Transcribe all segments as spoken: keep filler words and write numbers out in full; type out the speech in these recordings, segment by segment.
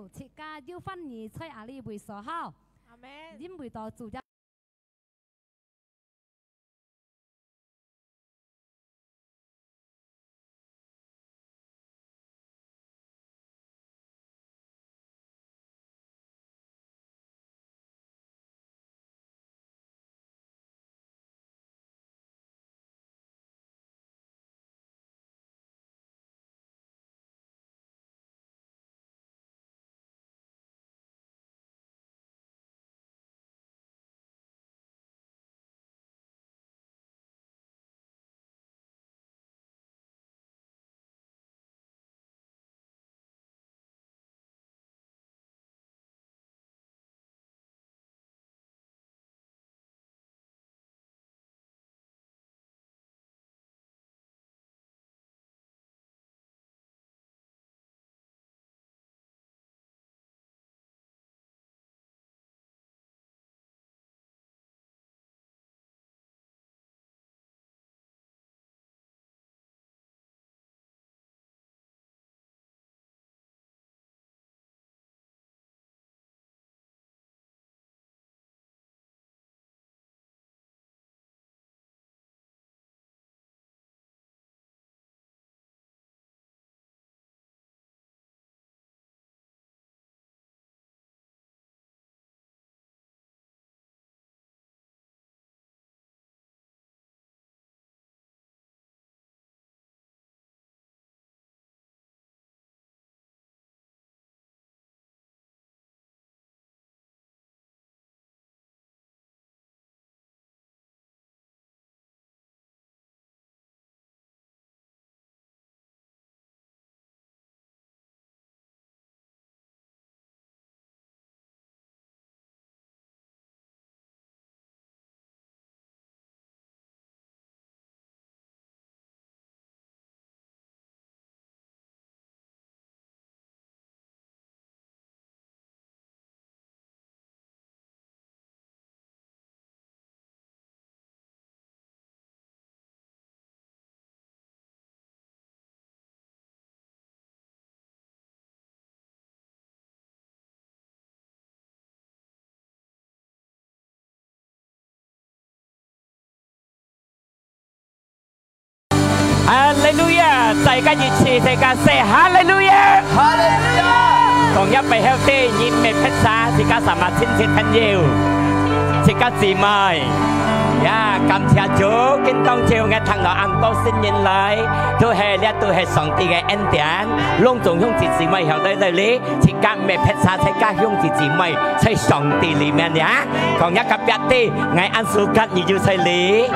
自家有歡喜在阿里位所好。阿門。因為到主耶 哈利路亞！再過一次，自家說哈利路亞！哈利路亞！同樣背後的人民別儕，自家sama親戚朋友，自家姊妹。呀，感謝主，今當晝𠊎聽到恁多新人來，都係，這都係上帝个恩典，攏總兄弟姊妹曉得這裡。 自家毋係別儕，自家兄弟姊妹在上帝裡面呀。講一個別个，𠊎恁熟个，你就在裡。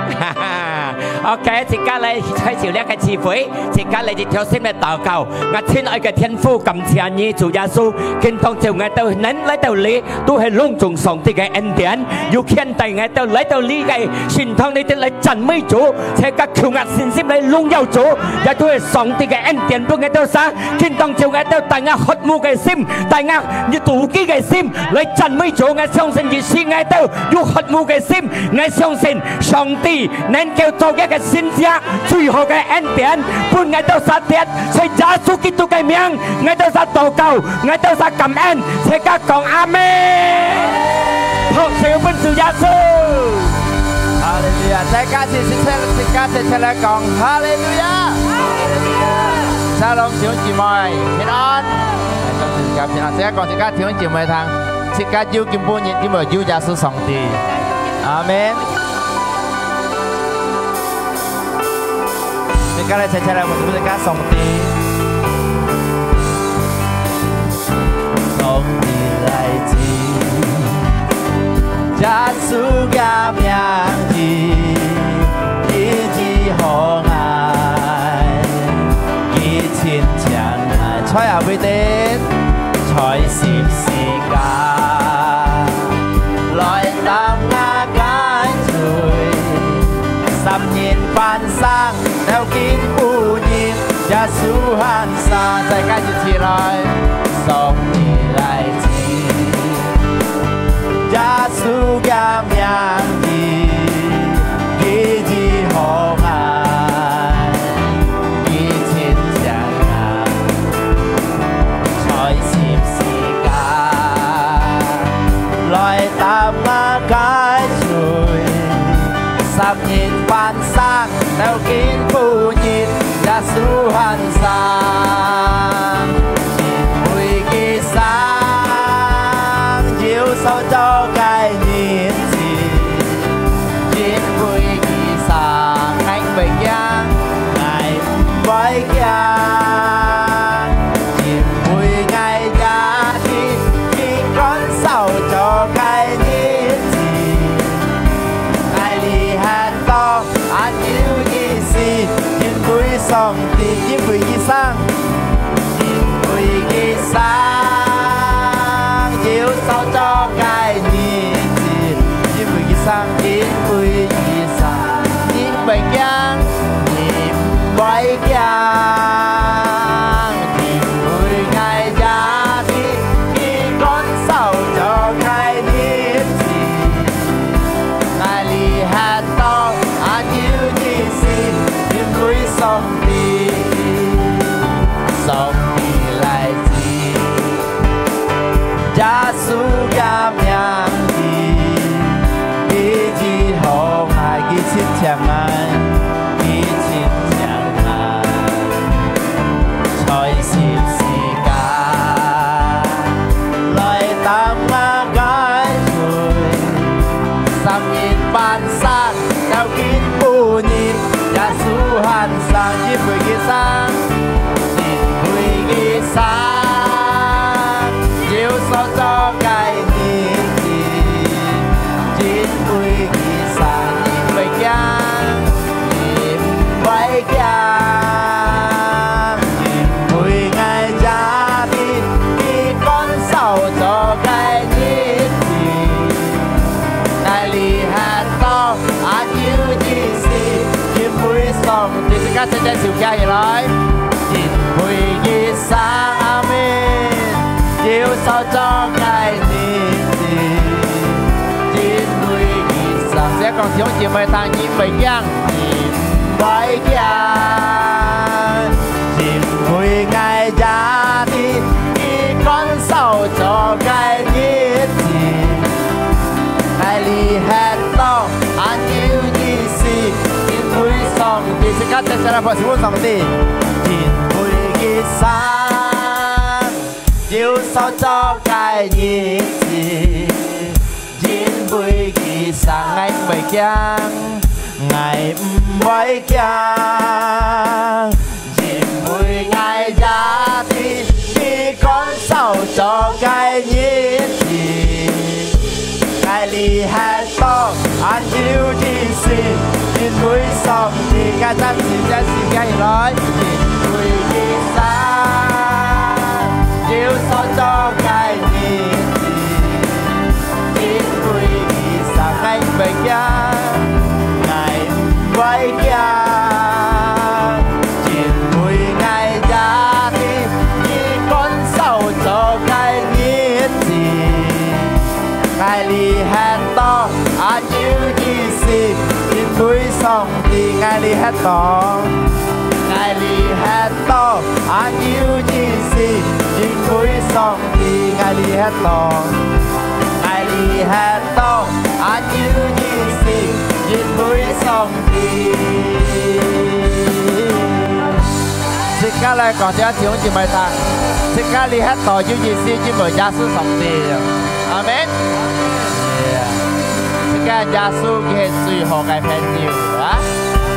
哈哈，OK，自家來在就這個聚會，自家來一條心个禱告。𠊎親愛个天父，感謝你，主耶穌，今當晝𠊎兜能來到這，都係攏總上帝个恩典，有牽帶𠊎兜來到這个聖堂裡頭來讚美主，自家求𠊎信心來榮耀主，也都係上帝个恩典分𠊎兜儕。 今當晝𠊎兜帶𠊎渴慕个心，帶𠊎有肚飢个心，來讚美主。𠊎相信，一時𠊎兜有渴慕个心，𠊎相信上帝能夠做一個神蹟，最好个恩典，分𠊎兜儕得，在耶穌基督个名，𠊎兜儕禱告，𠊎兜儕感恩，自家講阿門。拍手分主耶穌。哈利路亞！大家齊齊，自家齊齊來講哈利路亞！哈利路亞！ Shalom，弟兄姊妹，平安。來，祝自家平安。自家講自家弟兄姊妹聽，自家有今晡日，因為有耶穌上帝。阿門。自家來，齊齊來，我們自家上帝。上帝來自 耶穌个名字，佢醫好𠊎，佢親像𠊎在哪位的，在十字架，來擔𠊎个罪，三日半生，了經有日，耶穌還 生，再加一次來。上帝來自，耶穌个名字，佢醫好𠊎，佢親像𠊎，在十字日還生，到今晡日也係還生。因為佢生，有所做个日子。因為佢生，𠊎毋會驚，𠊎毋會驚。因為𠊎也知，佢趕掃做个日子。𠊎理解到， 恁有意思，因為上帝，因為佢生，因為佢生，有所做个日子，因為佢生，因為佢生，你毋會驚，你毋會驚。 因為𠊎也知，佢趕掃做个日子，𠊎理解到，恁有意思，因為上帝，上帝來自，耶穌个名字，佢治好𠊎，佢親像𠊎。 佢親像𠊎，在十字架來擔𠊎个罪。三日還生，到今晡日，耶穌還生，因為佢生，因為佢生，有所做个日子。 因為佢生，你毋會驚，你毋會驚。因為𠊎也知，佢趕掃做个日子，𠊎理解到，恁有意思，因為上帝，自家齊齊手擎起來。因為佢生，阿們。 有所做个日子，因為佢生。自家講，弟兄姊妹聽，你毋會驚，你毋會驚，因為𠊎也知，佢趕掃做个日子，𠊎理解到，恁有意思，因為上帝，自家接下來拍手分上帝，因為佢生。 有所做个日子，因為佢生，𠊎毋會驚，𠊎毋會驚，因為𠊎也知，佢趕掃做个日子，𠊎理解到，恁有意思，因為上 自家站起，站起，站起來。因為佢生，有所做个日子，因為佢生，𠊎毋會驚，𠊎毋會驚。因為𠊎也知，佢趕掃做个日子，𠊎理解到，恁有意思，因為上 帝，𠊎理解到，𠊎理解到，恁有意思，因為上帝，𠊎理解到，𠊎理解到，恁有意思，因為上帝。自家來講，弟兄姊妹聽，自家理解到有意思，因為耶穌上帝。 阿們。自家耶穌佢係最好个朋友啊！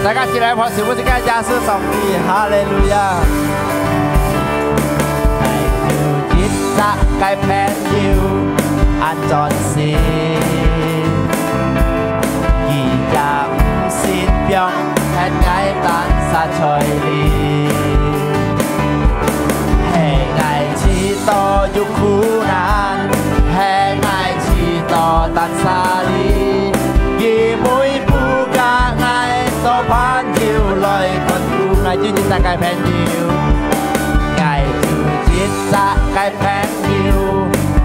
大家起來拍手分自家耶穌上帝，哈利路亞！𠊎有一隻个朋友，恁專心，佢也毋識放忒𠊎單儕在裡。係𠊎 試著有苦難，係𠊎試著單儕哩，佢每步佮𠊎做朋友來看顧𠊎。有一隻个朋友，𠊎有一隻个朋友，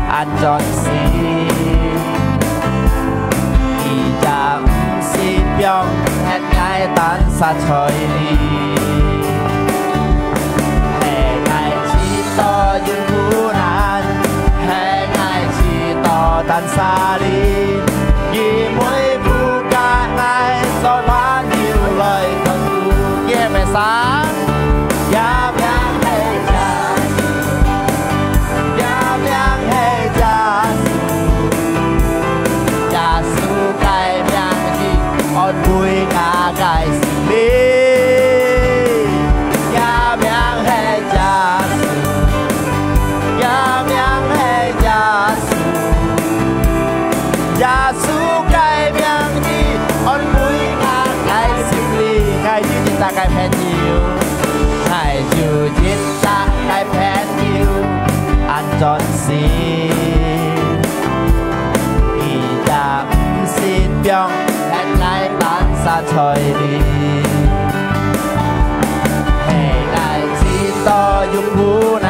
恁專心，佢也毋識放忒𠊎單儕在裡。 係𠊎試著有苦難，係𠊎試著單儕哩，佢每步佮𠊎做朋安慰𠊎个心靈，厥名係耶穌，厥名係耶穌，耶穌个名字安慰𠊎个心靈。𠊎有一隻个朋友，𠊎有一隻个朋友，恁專心。 佢也毋識放忒𠊎單儕在這。係𠊎試著有苦難，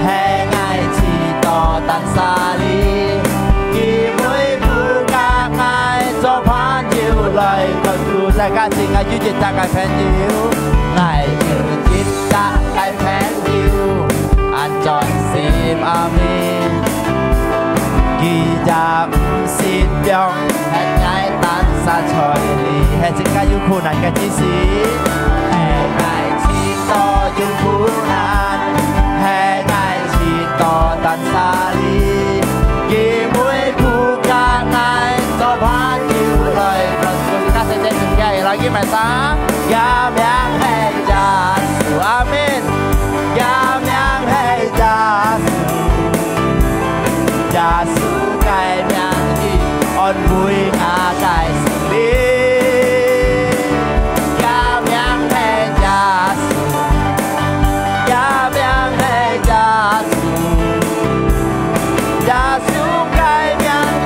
係𠊎試著單儕這。佢每步佮𠊎做伴友來看顧。大家親愛有一隻个朋友，𠊎有一隻个朋友，恁專心。阿們。 佢也毋識放忒𠊎單儕在這。係自家有苦難个時節，係𠊎試著有苦難，係𠊎試著單儕在這。佢每步佮𠊎做伴友來看顧。自家細細聲个，來，佢們唱。厥名係耶穌，阿們。 厥名係耶穌，耶穌个名字安慰𠊎个心靈。厥名係耶穌，厥名係耶穌，耶穌个名字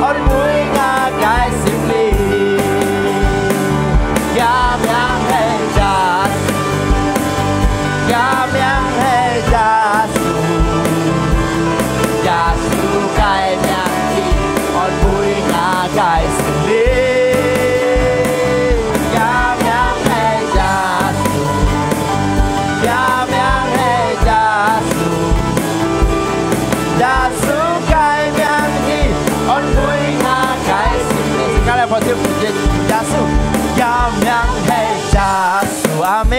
安慰𠊎个心靈。厥名係耶穌， 厥名係耶穌，耶穌个名字安慰𠊎个心靈。厥名係耶穌，厥名係耶穌，耶穌个名字安慰𠊎个心靈。自家來拍手，耶穌，厥名係耶穌，阿們。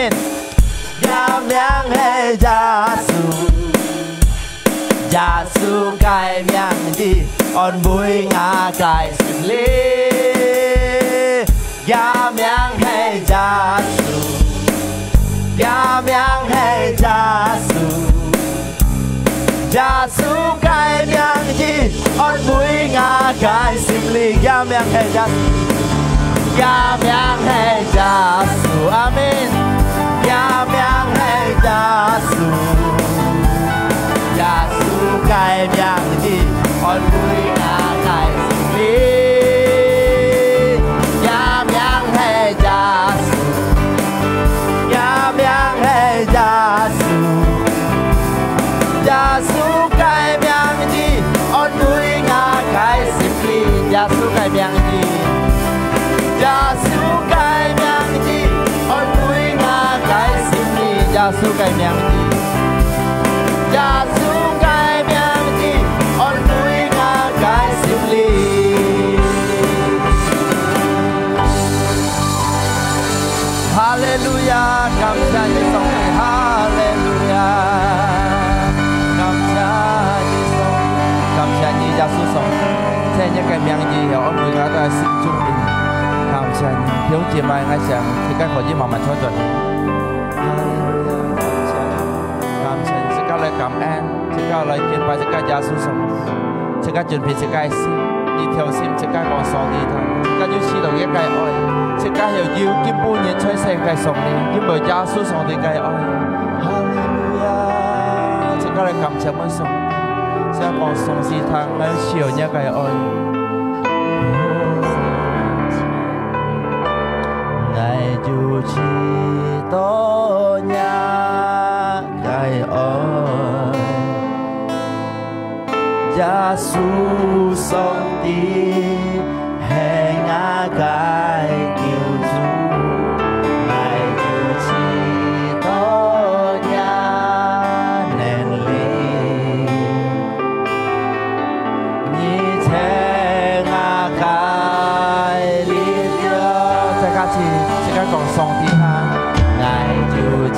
厥名係耶穌，耶穌个名字安慰𠊎个心靈。厥名係耶穌，厥名係耶穌， 耶穌个名字安慰𠊎个心靈。厥名係耶穌，厥名係耶穌，阿們。厥名係耶穌，耶穌个名字安慰𠊎个心靈。厥名係耶穌， 厥名係耶穌，耶穌个名字安慰𠊎个心靈。耶穌个名字，耶穌个名字安慰𠊎个心靈。耶穌个名字，耶穌个名字安慰𠊎个心靈。 哈利路亞！感謝你，上帝！哈利路亞！感謝你，上帝！感謝你，耶穌上帝！在你个名字，要安慰𠊎个心中靈。感謝你，弟兄姊妹，𠊎想自家可以慢慢坐轉。哈利路亞！感謝你，感謝你，自家來感恩。 自家來敬拜自家耶穌上帝，自家準備自家个心，一條心自家講上帝聽，自家有試著佢个愛，自家曉有今晡日在世个上帝，因為耶穌上帝个愛。哈利路亞！自家來感謝阮上帝，自家講上帝聽，𠊎有試著若个愛。𠊎有試著若个愛。 耶穌上帝係𠊎个救主，𠊎有試著若能力，你係𠊎个力量。再加一次，自家講上帝啊！𠊎有試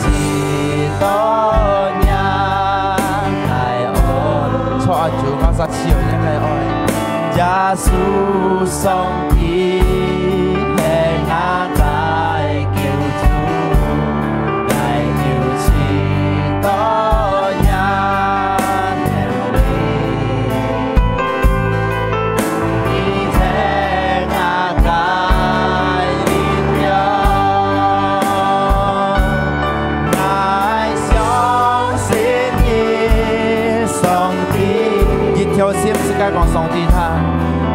著若个愛。主啊，主，𠊎試著若个愛。耶穌上帝上帝聽。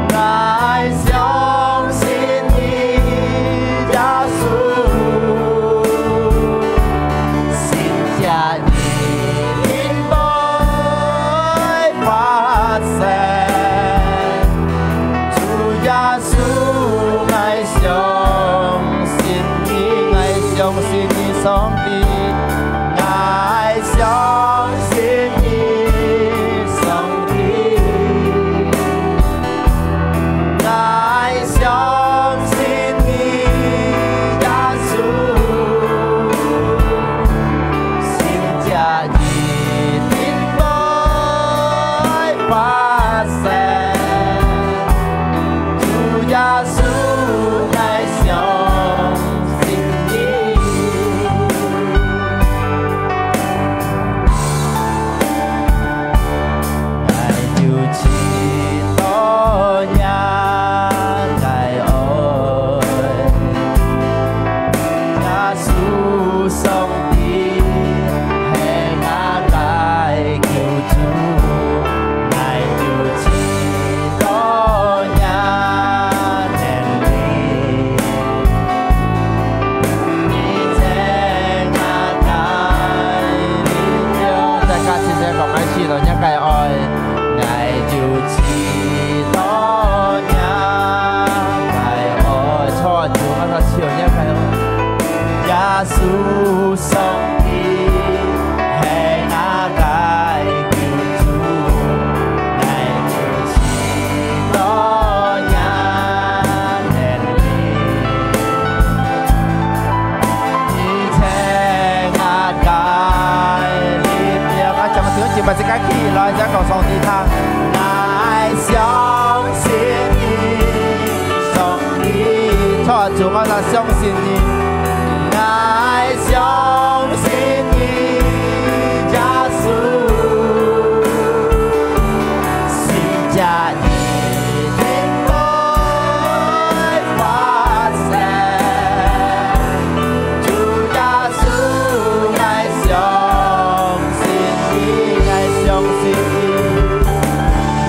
𠊎相信你，耶穌，神蹟一定會發生。主耶穌，𠊎相信你，𠊎相信你，上帝。 𠊎相信你，上帝。𠊎相信你，耶穌。神蹟一定會發生。主耶穌，𠊎相 信你。𠊎有幾多人𠊎愛，耶穌上帝係𠊎个救主。 𠊎有幾多人疼你，你在𠊎个裡頭。大家齊齊講，𠊎幾多人𠊎愛，𠊎有幾多人𠊎愛，唱主，𠊎个手，人𠊎愛。耶穌上帝係𠊎个 主，𠊎相信你，𠊎相信你，耶穌，神蹟一定會發生。主耶穌，𠊎相信你，𠊎相信你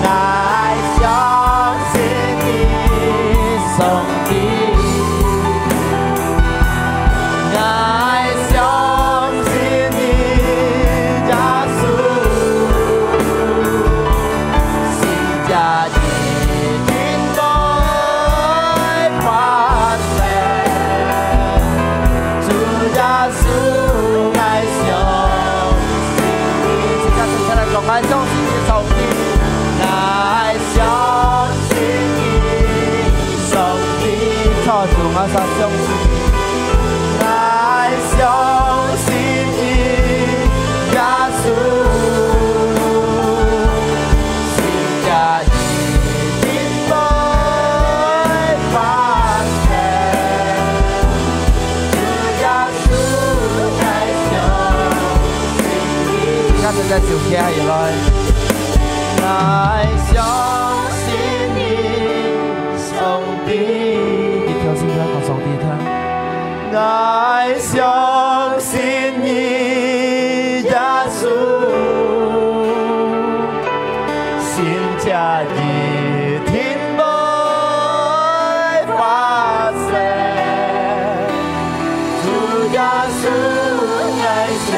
，𠊎相信你，上帝。 𠊎相信你，耶穌，神蹟一定會發生。主耶穌，𠊎相信你。自家坐起來講，𠊎相信你，上帝。𠊎 相信你，上帝。唱主，𠊎相信你。𠊎相信你，耶穌，神蹟一定會發生。主耶穌，𠊎相信你。自家坐在主，徛起來。 𠊎相信你，上帝。一條心來講上帝聽。𠊎相信你，耶穌，神蹟一定會發生。主耶穌，𠊎相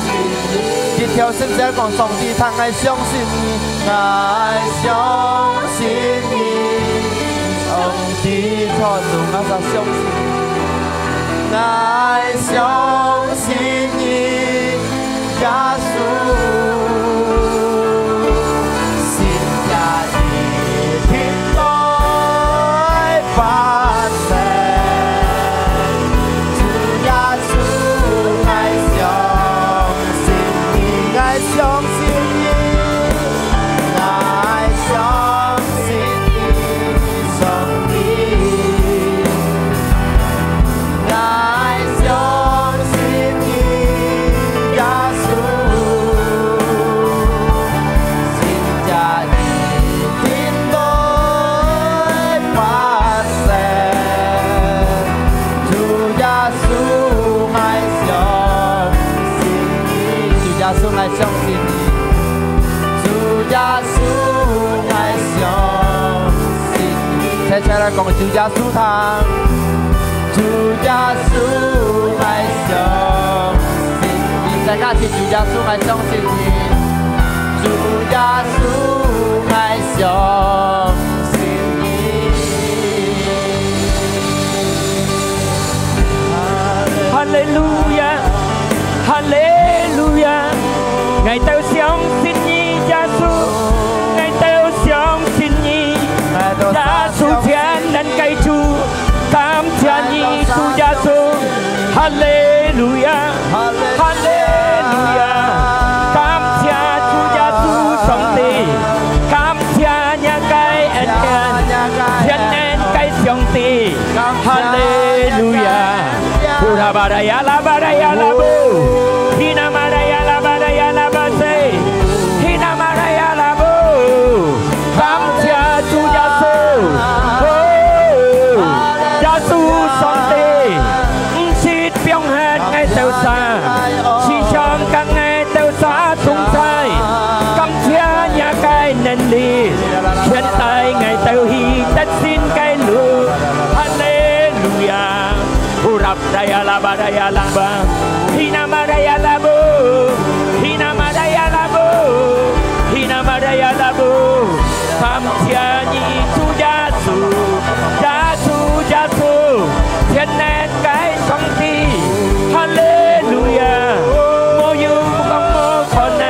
信你。一條心來講上帝聽，𠊎相 信你，𠊎相信你，上帝。唱主，𠊎相信你，𠊎相信你，耶穌，神蹟一定會發生。主耶穌，𠊎相 信你，𠊎相信你，𠊎相信你，上帝。𠊎相信你，耶穌，神蹟一定會發生。主耶穌，𠊎相信你。主耶穌，𠊎相信你。主耶穌，一齊來講主耶穌聽。主耶穌，𠊎相信你。大家一齊，主耶穌，𠊎相信你。主耶穌，𠊎相信你。哈利路亞！ 哈利路亞！𠊎兜相信你，耶穌，𠊎兜相信你，耶穌全能个主，感謝你，主耶穌，哈利路亞，哈利路亞！感謝主耶穌上帝，感謝若个恩典，全能个上帝，哈利路亞！ Hurabarayalabarayalabu. Hinamarayalabarayalabase. Hinamarayalabu. 感謝主耶穌。哦，耶穌上帝，毋識放忒𠊎兜儕，時常㧯𠊎兜儕同在。感謝若个能力，牽帶𠊎兜去得勝个路。哈利路亞！ Hurap daya laba daya laba. Hinama daya labu. Hinama daya labu. Hinama daya labu. 感謝你，主耶穌，耶穌，耶穌，全能个上帝。哈利路亞！無有講無可能，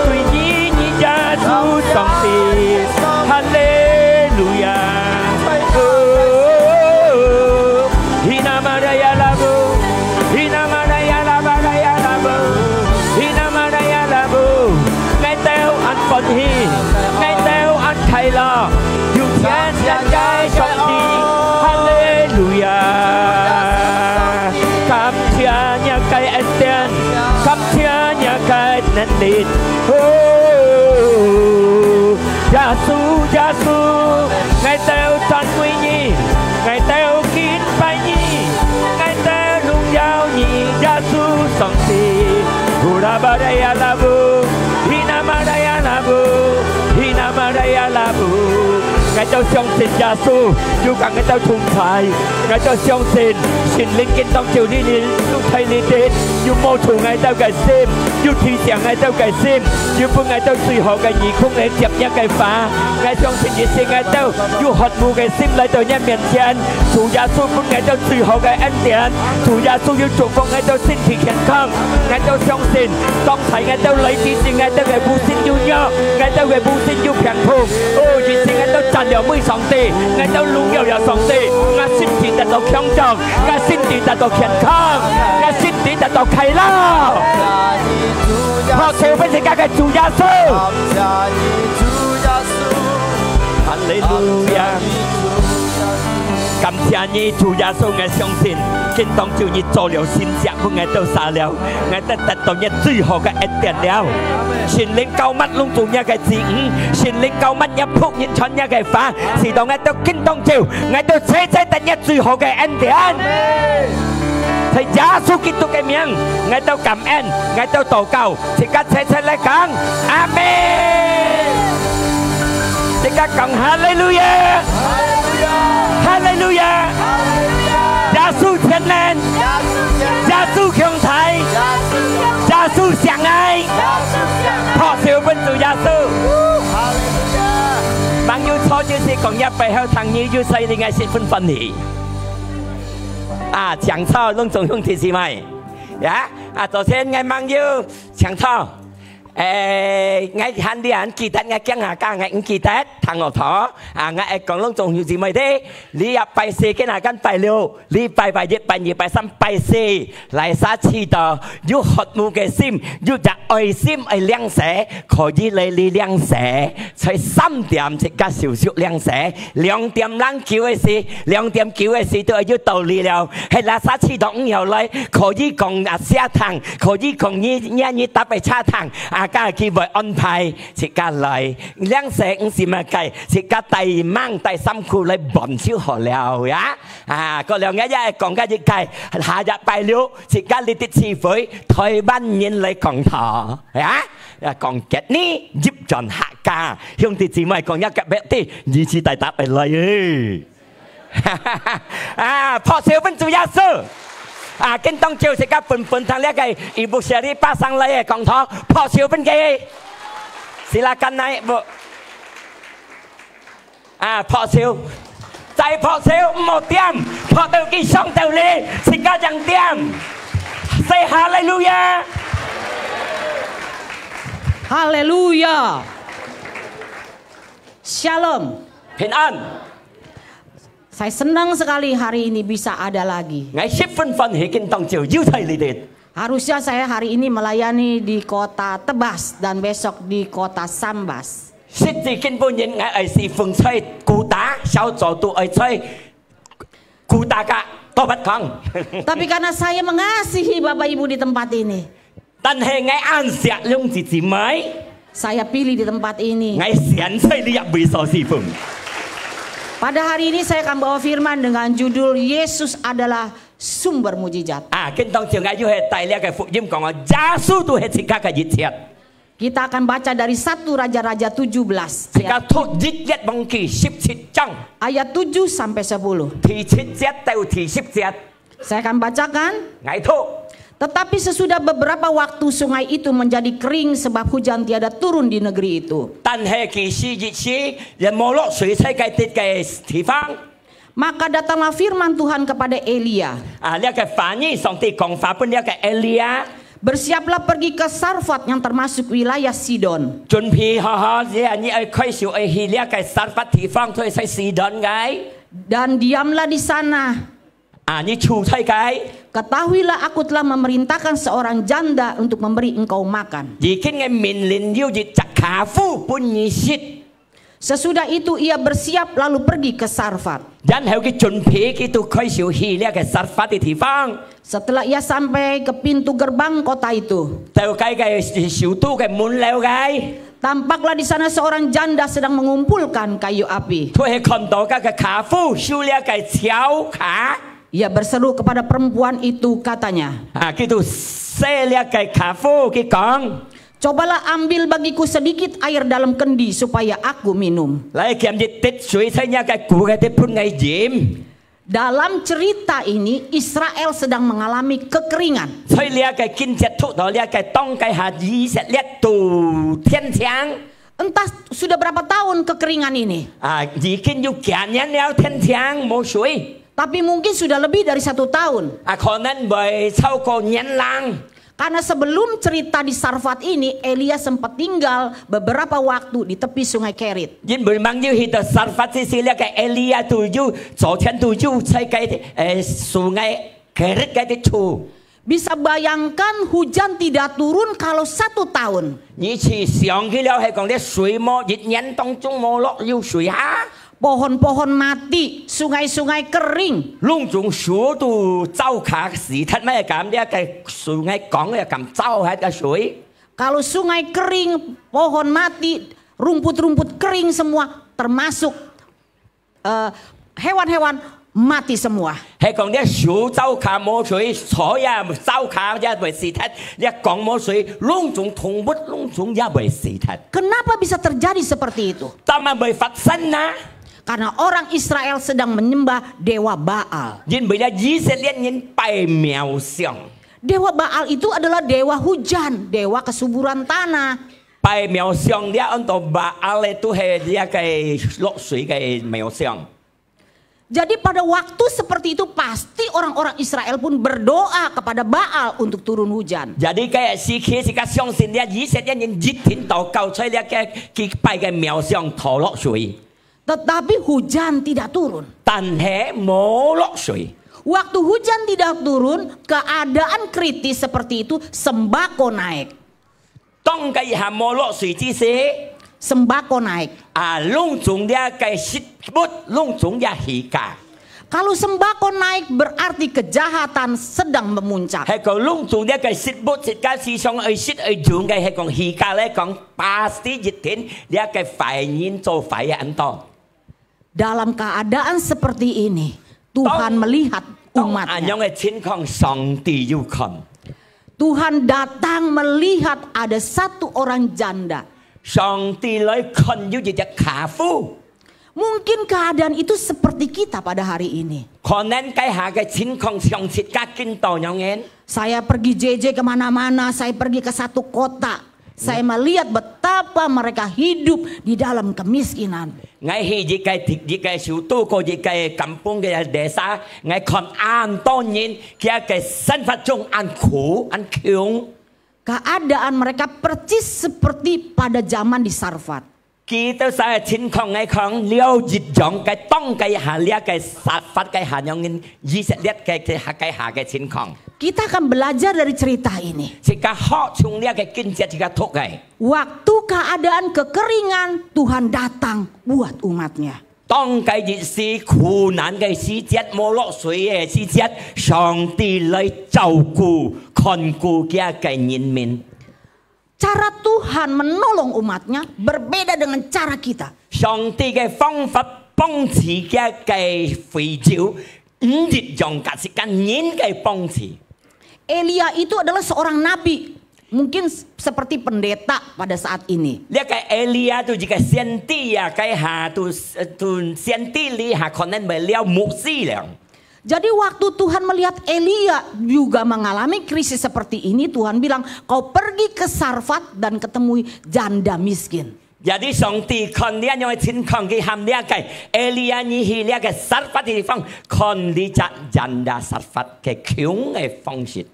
對你，你耶穌上帝。哈利路亞！哦， Hinamarayalabu, hinamarayalabarayalabu, hinamarayalabu。𠊎兜恁歡喜，𠊎兜恁快樂，有天天个上帝，哈利路亞！感謝若个恩典，感謝若个能力，哦，耶穌，耶穌。 𠊎兜讚美你，𠊎兜敬拜你，𠊎兜榮耀你，耶穌上帝。Hurabarayalabu, hinamarayalabu, hinamarayalabu。𠊎兜相信耶穌有㧯𠊎兜同在，𠊎兜相信聖靈今當晝日日都在這地，有摸著𠊎兜个心，有提醒𠊎兜个心，有分𠊎兜最好个耳空來接若个話。 𠊎相信你使𠊎兜有渴慕个心來到若面前。主耶穌分𠊎兜最好个恩典，主耶穌有祝福𠊎兜身體健康。𠊎兜相信，當時𠊎兜來之前，𠊎兜个母身有弱，𠊎兜个母身有病痛。哦，你使𠊎兜站了尾上帝，𠊎兜榮耀了上帝，𠊎身體得到強壯，𠊎身體得到健康，𠊎身體得到快樂。好，手分自家个主耶穌。 哈利路亞！感謝你，主耶穌，𠊎相信，今當晝你做了神蹟，分𠊎兜儕了，𠊎兜得到你最好个恩典了。聖靈膏抹攏總若个子女，聖靈膏抹若僕人傳若个話，使到𠊎兜今當晝，𠊎兜齊齊得你最好个恩典。在耶穌基督个名，𠊎兜感恩，𠊎兜禱告。 自家齊齊來講，阿們。自家講，哈利路亞，哈利路亞，耶穌全能，耶穌強大，耶穌相愛，拍手分主耶穌。哈利路亞！吂有錯，就是講若背後聽你有在，你愛十分歡喜。啊，請坐，攏總兄弟姊妹。呀，啊，昨天𠊎吂有 請坐。誒，𠊎還你還記得𠊎講下講，𠊎毋記得，聽我聽。啊，𠊎愛講攏總兄弟姊妹个，你也拜四，今下間拜六，你拜拜一、拜二、拜三、拜四，來儕試著，有渴慕个心，有隻愛心愛領洗，可以來這領洗。在三點自家手續領洗，兩點零九个時，兩點九个時都愛有到這了。係哪儕試著毋曉來，可以講啊，下堂，可以講你，你，你搭个車堂，啊，啊，該佢會安排自家來，兩世毋係麼个，自家帶吂帶衫褲來換就好了呀。啊，過兩日也講个一个，下日拜六，自家你的聚會，台灣人來講道，呀，啊，講吉呢，入轉客家，兄弟姊妹講一个別的，一起帶大家來。啊，拍手分主耶穌。啊，今當晝自家分分堂這个一部小禮拜上來个講堂，拍手分佢。Silakan naik, Bu。啊，拍手。再拍手，毋好點，拍到佢上到你，自家正點。Say hallelujah。哈利路亚，Shalom。平安。 Saya senang sekali hari ini bisa ada lagi.𠊎十分歡喜今當晝又在這裡。 Harusnya saya hari ini melayani di kota Tebas dan besok di kota Sambas. 實際根本人𠊎愛侍奉在古打，小組都愛在古打个，多不講。 Tapi karena saya mengasihi Bapak Ibu di tempat ini, 但係𠊎恁惜兩姊姊妹， saya pilih di tempat ini. 𠊎選在這位所侍奉。 Pada hari ini saya akan bawa firman dengan judul Yesus adalah sumber mujizat. 啊，今當晝𠊎又係帶這个福音講啊，耶穌都係自家个一切。 Kita akan baca dari satu Raja-Raja tujuh belas, 自家讀一列王記十七章， ayat tujuh sampai sepuluh. 第七節到第十節。 Saya akan bacakan. 𠊎讀。 Tetapi sesudah beberapa waktu sungai itu menjadi kering sebab hujan tiada turun di negeri itu. 但係其時一時，也無落水在該地个地方。 Maka datanglah firman Tuhan kepada Elia. 啊，這个話語，上帝講話分這个Elia。 Bersiaplah pergi ke Sarfat yang termasuk wilayah Sidon. 準備好好，這你愛開始愛去這个Sarfat地方，就係在Sidon个。 Dan diamlah di sana. 啊，你住在該。 Ketahuilah aku telah memerintahkan seorang janda untuk memberi engkau makan. 已經个命令有一隻家婦分你食。 Sesudah itu ia bersiap lalu pergi ke Sarfat. 然後佢準備，佢就開始去這个Sarfat个地方。 Setelah ia sampai ke pintu gerbang kota itu, 到該个首都个門樓个， tampaklah di sana seorang janda sedang mengumpulkan kayu api. 佢係看到該个家婦燒這个柴瓦。 Ia berseru kepada perempuan itu, katanya, 啊，佢就寫這个家婦，佢講： Cobalah ambil bagiku sedikit air dalam kendi supaya aku minum. 來，撿一滴水在這个舊个地盆个飲。 Dalam cerita ini, Israel sedang mengalami kekeringan. 在這个經節讀到這个當該下以色列都天晴。 Entah sudah berapa tahun kekeringan ini, 啊，已經有幾年了，天晴無水。 tapi mungkin sudah lebih dari satu tahun. 啊，可能會超過年零。 Karena sebelum cerita di Sarfat ini, Elia sempat tinggal beberapa waktu di tepi Sungai Kerit. 因為吂有去到Sarfat之時，這个Elia都有，早前都有在該，誒，Sungai Kerit个地處。 Bisa bayangkan hujan tidak turun kalau satu tahun. 你去想去了，係講這水無，一年當中無落有水哈。 Pohon-pohon mati, sungai-sungai kering. 攏總樹都燥下死忒，乜敢這个Sungai講个敢燥下个水。 Kalau sungai kering, pohon mati, rumput-rumput kering semua, termasuk eh, hewan-hewan mati semua. 係講這樹燥下無水，草也燥下也會死忒，這講無水，攏總動物，攏總也會死忒。 Kenapa bisa terjadi seperti itu? 但係會發生啊？ Karena orang Israel sedang menyembah dewa Baal. 因為這以色列人拜偶像。 Dewa Baal itu adalah dewa hujan, dewa kesuburan tanah. 拜偶像，這安到Baal个都係這个落水个偶像。 Jadi pada waktu seperti itu pasti orang-orang Israel pun berdoa kepada Baal untuk turun hujan. Jadi該時期，自家相信這以色列人一定禱告，在這个佢拜个偶像討落水。 Tetapi hujan tidak turun. 但係無落水。 Waktu hujan tidak turun, keadaan kritis seperti itu, sembako naik. 當該一下無落水之時， Sembako naik. 啊，攏總這个食物，攏總也起價。Kalau sembako naik, berarti kejahatan sedang memuncak. 係講攏總這个食物，自家時常愛食愛用个，係講而家來講，pasti一定這个壞人做壞个恁多。 Dalam keadaan seperti ini, Tuhan 當，melihat 當恁樣 umatnya. 个情況，上帝有看。 Tuhan datang melihat ada satu orang janda. 上帝來看有一隻寡婦。 Mungkin keadaan itu seperti kita pada hari ini. 可能該下个情況像自家今到樣仔。 Saya pergi J J kemana-mana, saya pergi ke satu kota. Saya melihat betapa mereka hidup di dalam kemiskinan. 𠊎去一个，一个首都，過一个kampung个desa，𠊎看恁多人，佢个生活中恁苦，恁窮。 Keadaan mereka persis seperti pada zaman di Sarfat. 佢兜儕个情況，𠊎看了一樣个，當該下這个Sarfat个下樣人，以色列个，个，个下个情況。 Kita akan belajar dari cerita ini. 自家學從這个經節，自家讀个。 Waktu keadaan kekeringan, Tuhan datang buat umatnya. 當該日時苦難个時節，無落水个時節，上帝來照顧、看顧佢个人民。 Cara Tuhan menolong umatnya berbeda dengan cara kita. 上帝个方法幫助佢个會友，毋一樣甲自家人个幫助。 Elia itu adalah seorang nabi, mungkin s-, seperti pendeta pada saat ini. 這个Elia都一个先知啊，該下都，都先知哩，下可能會了牧師了。 Jadi waktu Tuhan melihat Elia juga mengalami krisis seperti ini, Tuhan bilang, "Kau pergi ke Sarfat dan ketemui janda miskin." Jadi上帝看這樣个情況，佢喊這个Elia，你去這个Sarfat地方，看這隻janda Sarfat个窮个方式。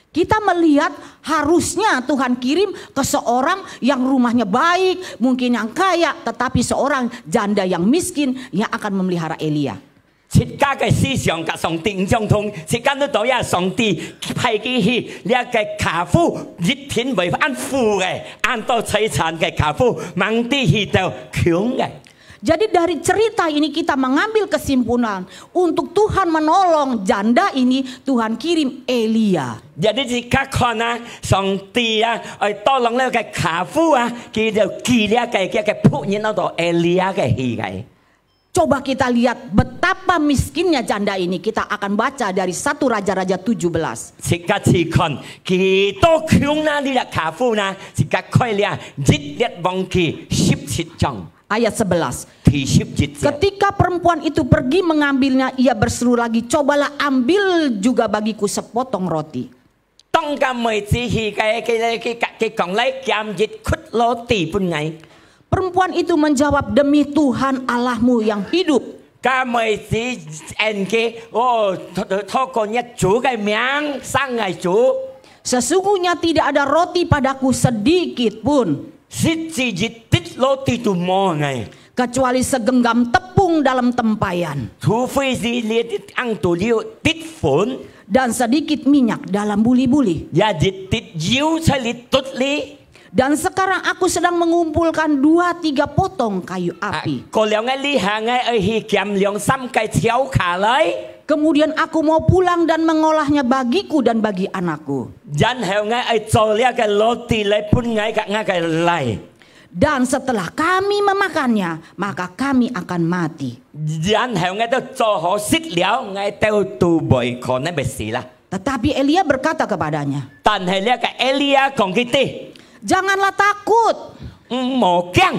Kita melihat harusnya Tuhan kirim ke seorang yang rumahnya baik, mungkin yang kaya, tetapi seorang janda yang miskin yang akan memelihara Elia. 自家个思想甲上帝毋相同，自家都知影上帝派佢去這个寡婦，一定會恁富个，恁多財產个寡婦，吂知去到窮个。 Jadi dari cerita ini kita mengambil kesimpulan, untuk Tuhan menolong janda ini, Tuhan kirim Elia. Jadi自家看啊，上帝啊，愛tolong這个寡婦啊，佢就寄這个，佢个僕人到Elia个去个。 Coba kita lihat betapa miskinnya janda ini. Kita akan baca dari satu Raja-Raja tujuh belas. 自家去看，幾多窮哪，這个寡婦哪，自家開這一列王記十七章。 Ayat sebelas. 第十一節。 Ketika perempuan itu pergi mengambilnya, ia berseru lagi, "Cobalah ambil juga bagiku sepotong roti." 當該妹子去，佢，佢，佢，佢講來，減一塊roti分𠊎。 Perempuan itu menjawab, "Demi Tuhan Allahmu yang hidup." 該妹子應佢，哦，透，透過若主个名，生个主。 Sesungguhnya tidak ada roti padaku sedikit pun. 實在一滴roti都無𠊎。 Kecuali segenggam tepung dalam tempayan. 除非是這滴紅豆有滴粉， Dan sedikit minyak dalam buli-buli. 也一滴油在你肚裡。 Dan sekarang aku sedang mengumpulkan dua tiga potong kayu 啊，api。 過了𠊎這下𠊎愛去撿兩三个柴卡來。 Kemudian aku mau pulang dan mengolahnya bagiku dan bagi anakku. 然後𠊎愛做這个roti來分𠊎甲𠊎个倈。 Dan setelah kami memakannya, maka kami akan mati. 然後𠊎兜做好食了，𠊎兜都會可能會死啦。 Tetapi Elia berkata kepadanya, 但係這个Elia講佢知， "Janganlah takut. 毋好驚。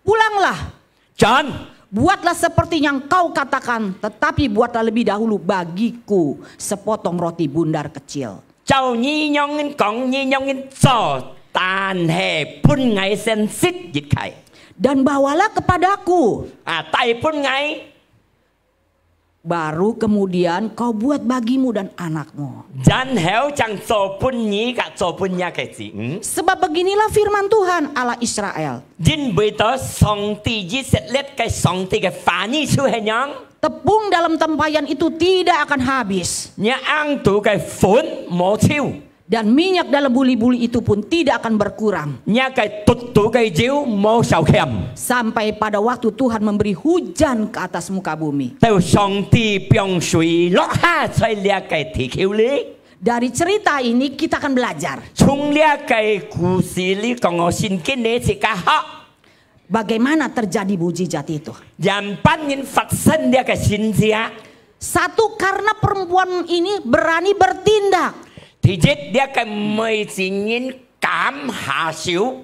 Pulanglah. 轉。 Buatlah seperti yang kau katakan, tetapi buatlah lebih dahulu bagiku sepotong roti bundar kecil." 照你樣講，你樣做，但係分𠊎先食一塊。 Dan bawalah kepadaku. 啊，帶分𠊎。 Baru kemudian kau buat bagimu dan anakmu. 然後正做分你甲做分若个子女。 Sebab beginilah firman Tuhan Allah Israel. 因為到上帝以色列个上帝个話語就係樣， Tepung dalam tempayan itu tidak akan habis. 若紅豆个粉無臭。Dan minyak dalam buli-buli itu pun tidak akan berkurang. 若个堵堵个油無少欠。 Sampai pada waktu Tuhan memberi hujan ke atas muka bumi. 到上帝放水落下在這个地球裡。 Dari cerita ini kita akan belajar. 從這个故事裡講，我聖經裡自家學。 Bagaimana terjadi mujizat itu? 仰般人發生這个神蹟。 Satu, karena perempuan ini berani bertindak. 第一，這个妹子人敢下手。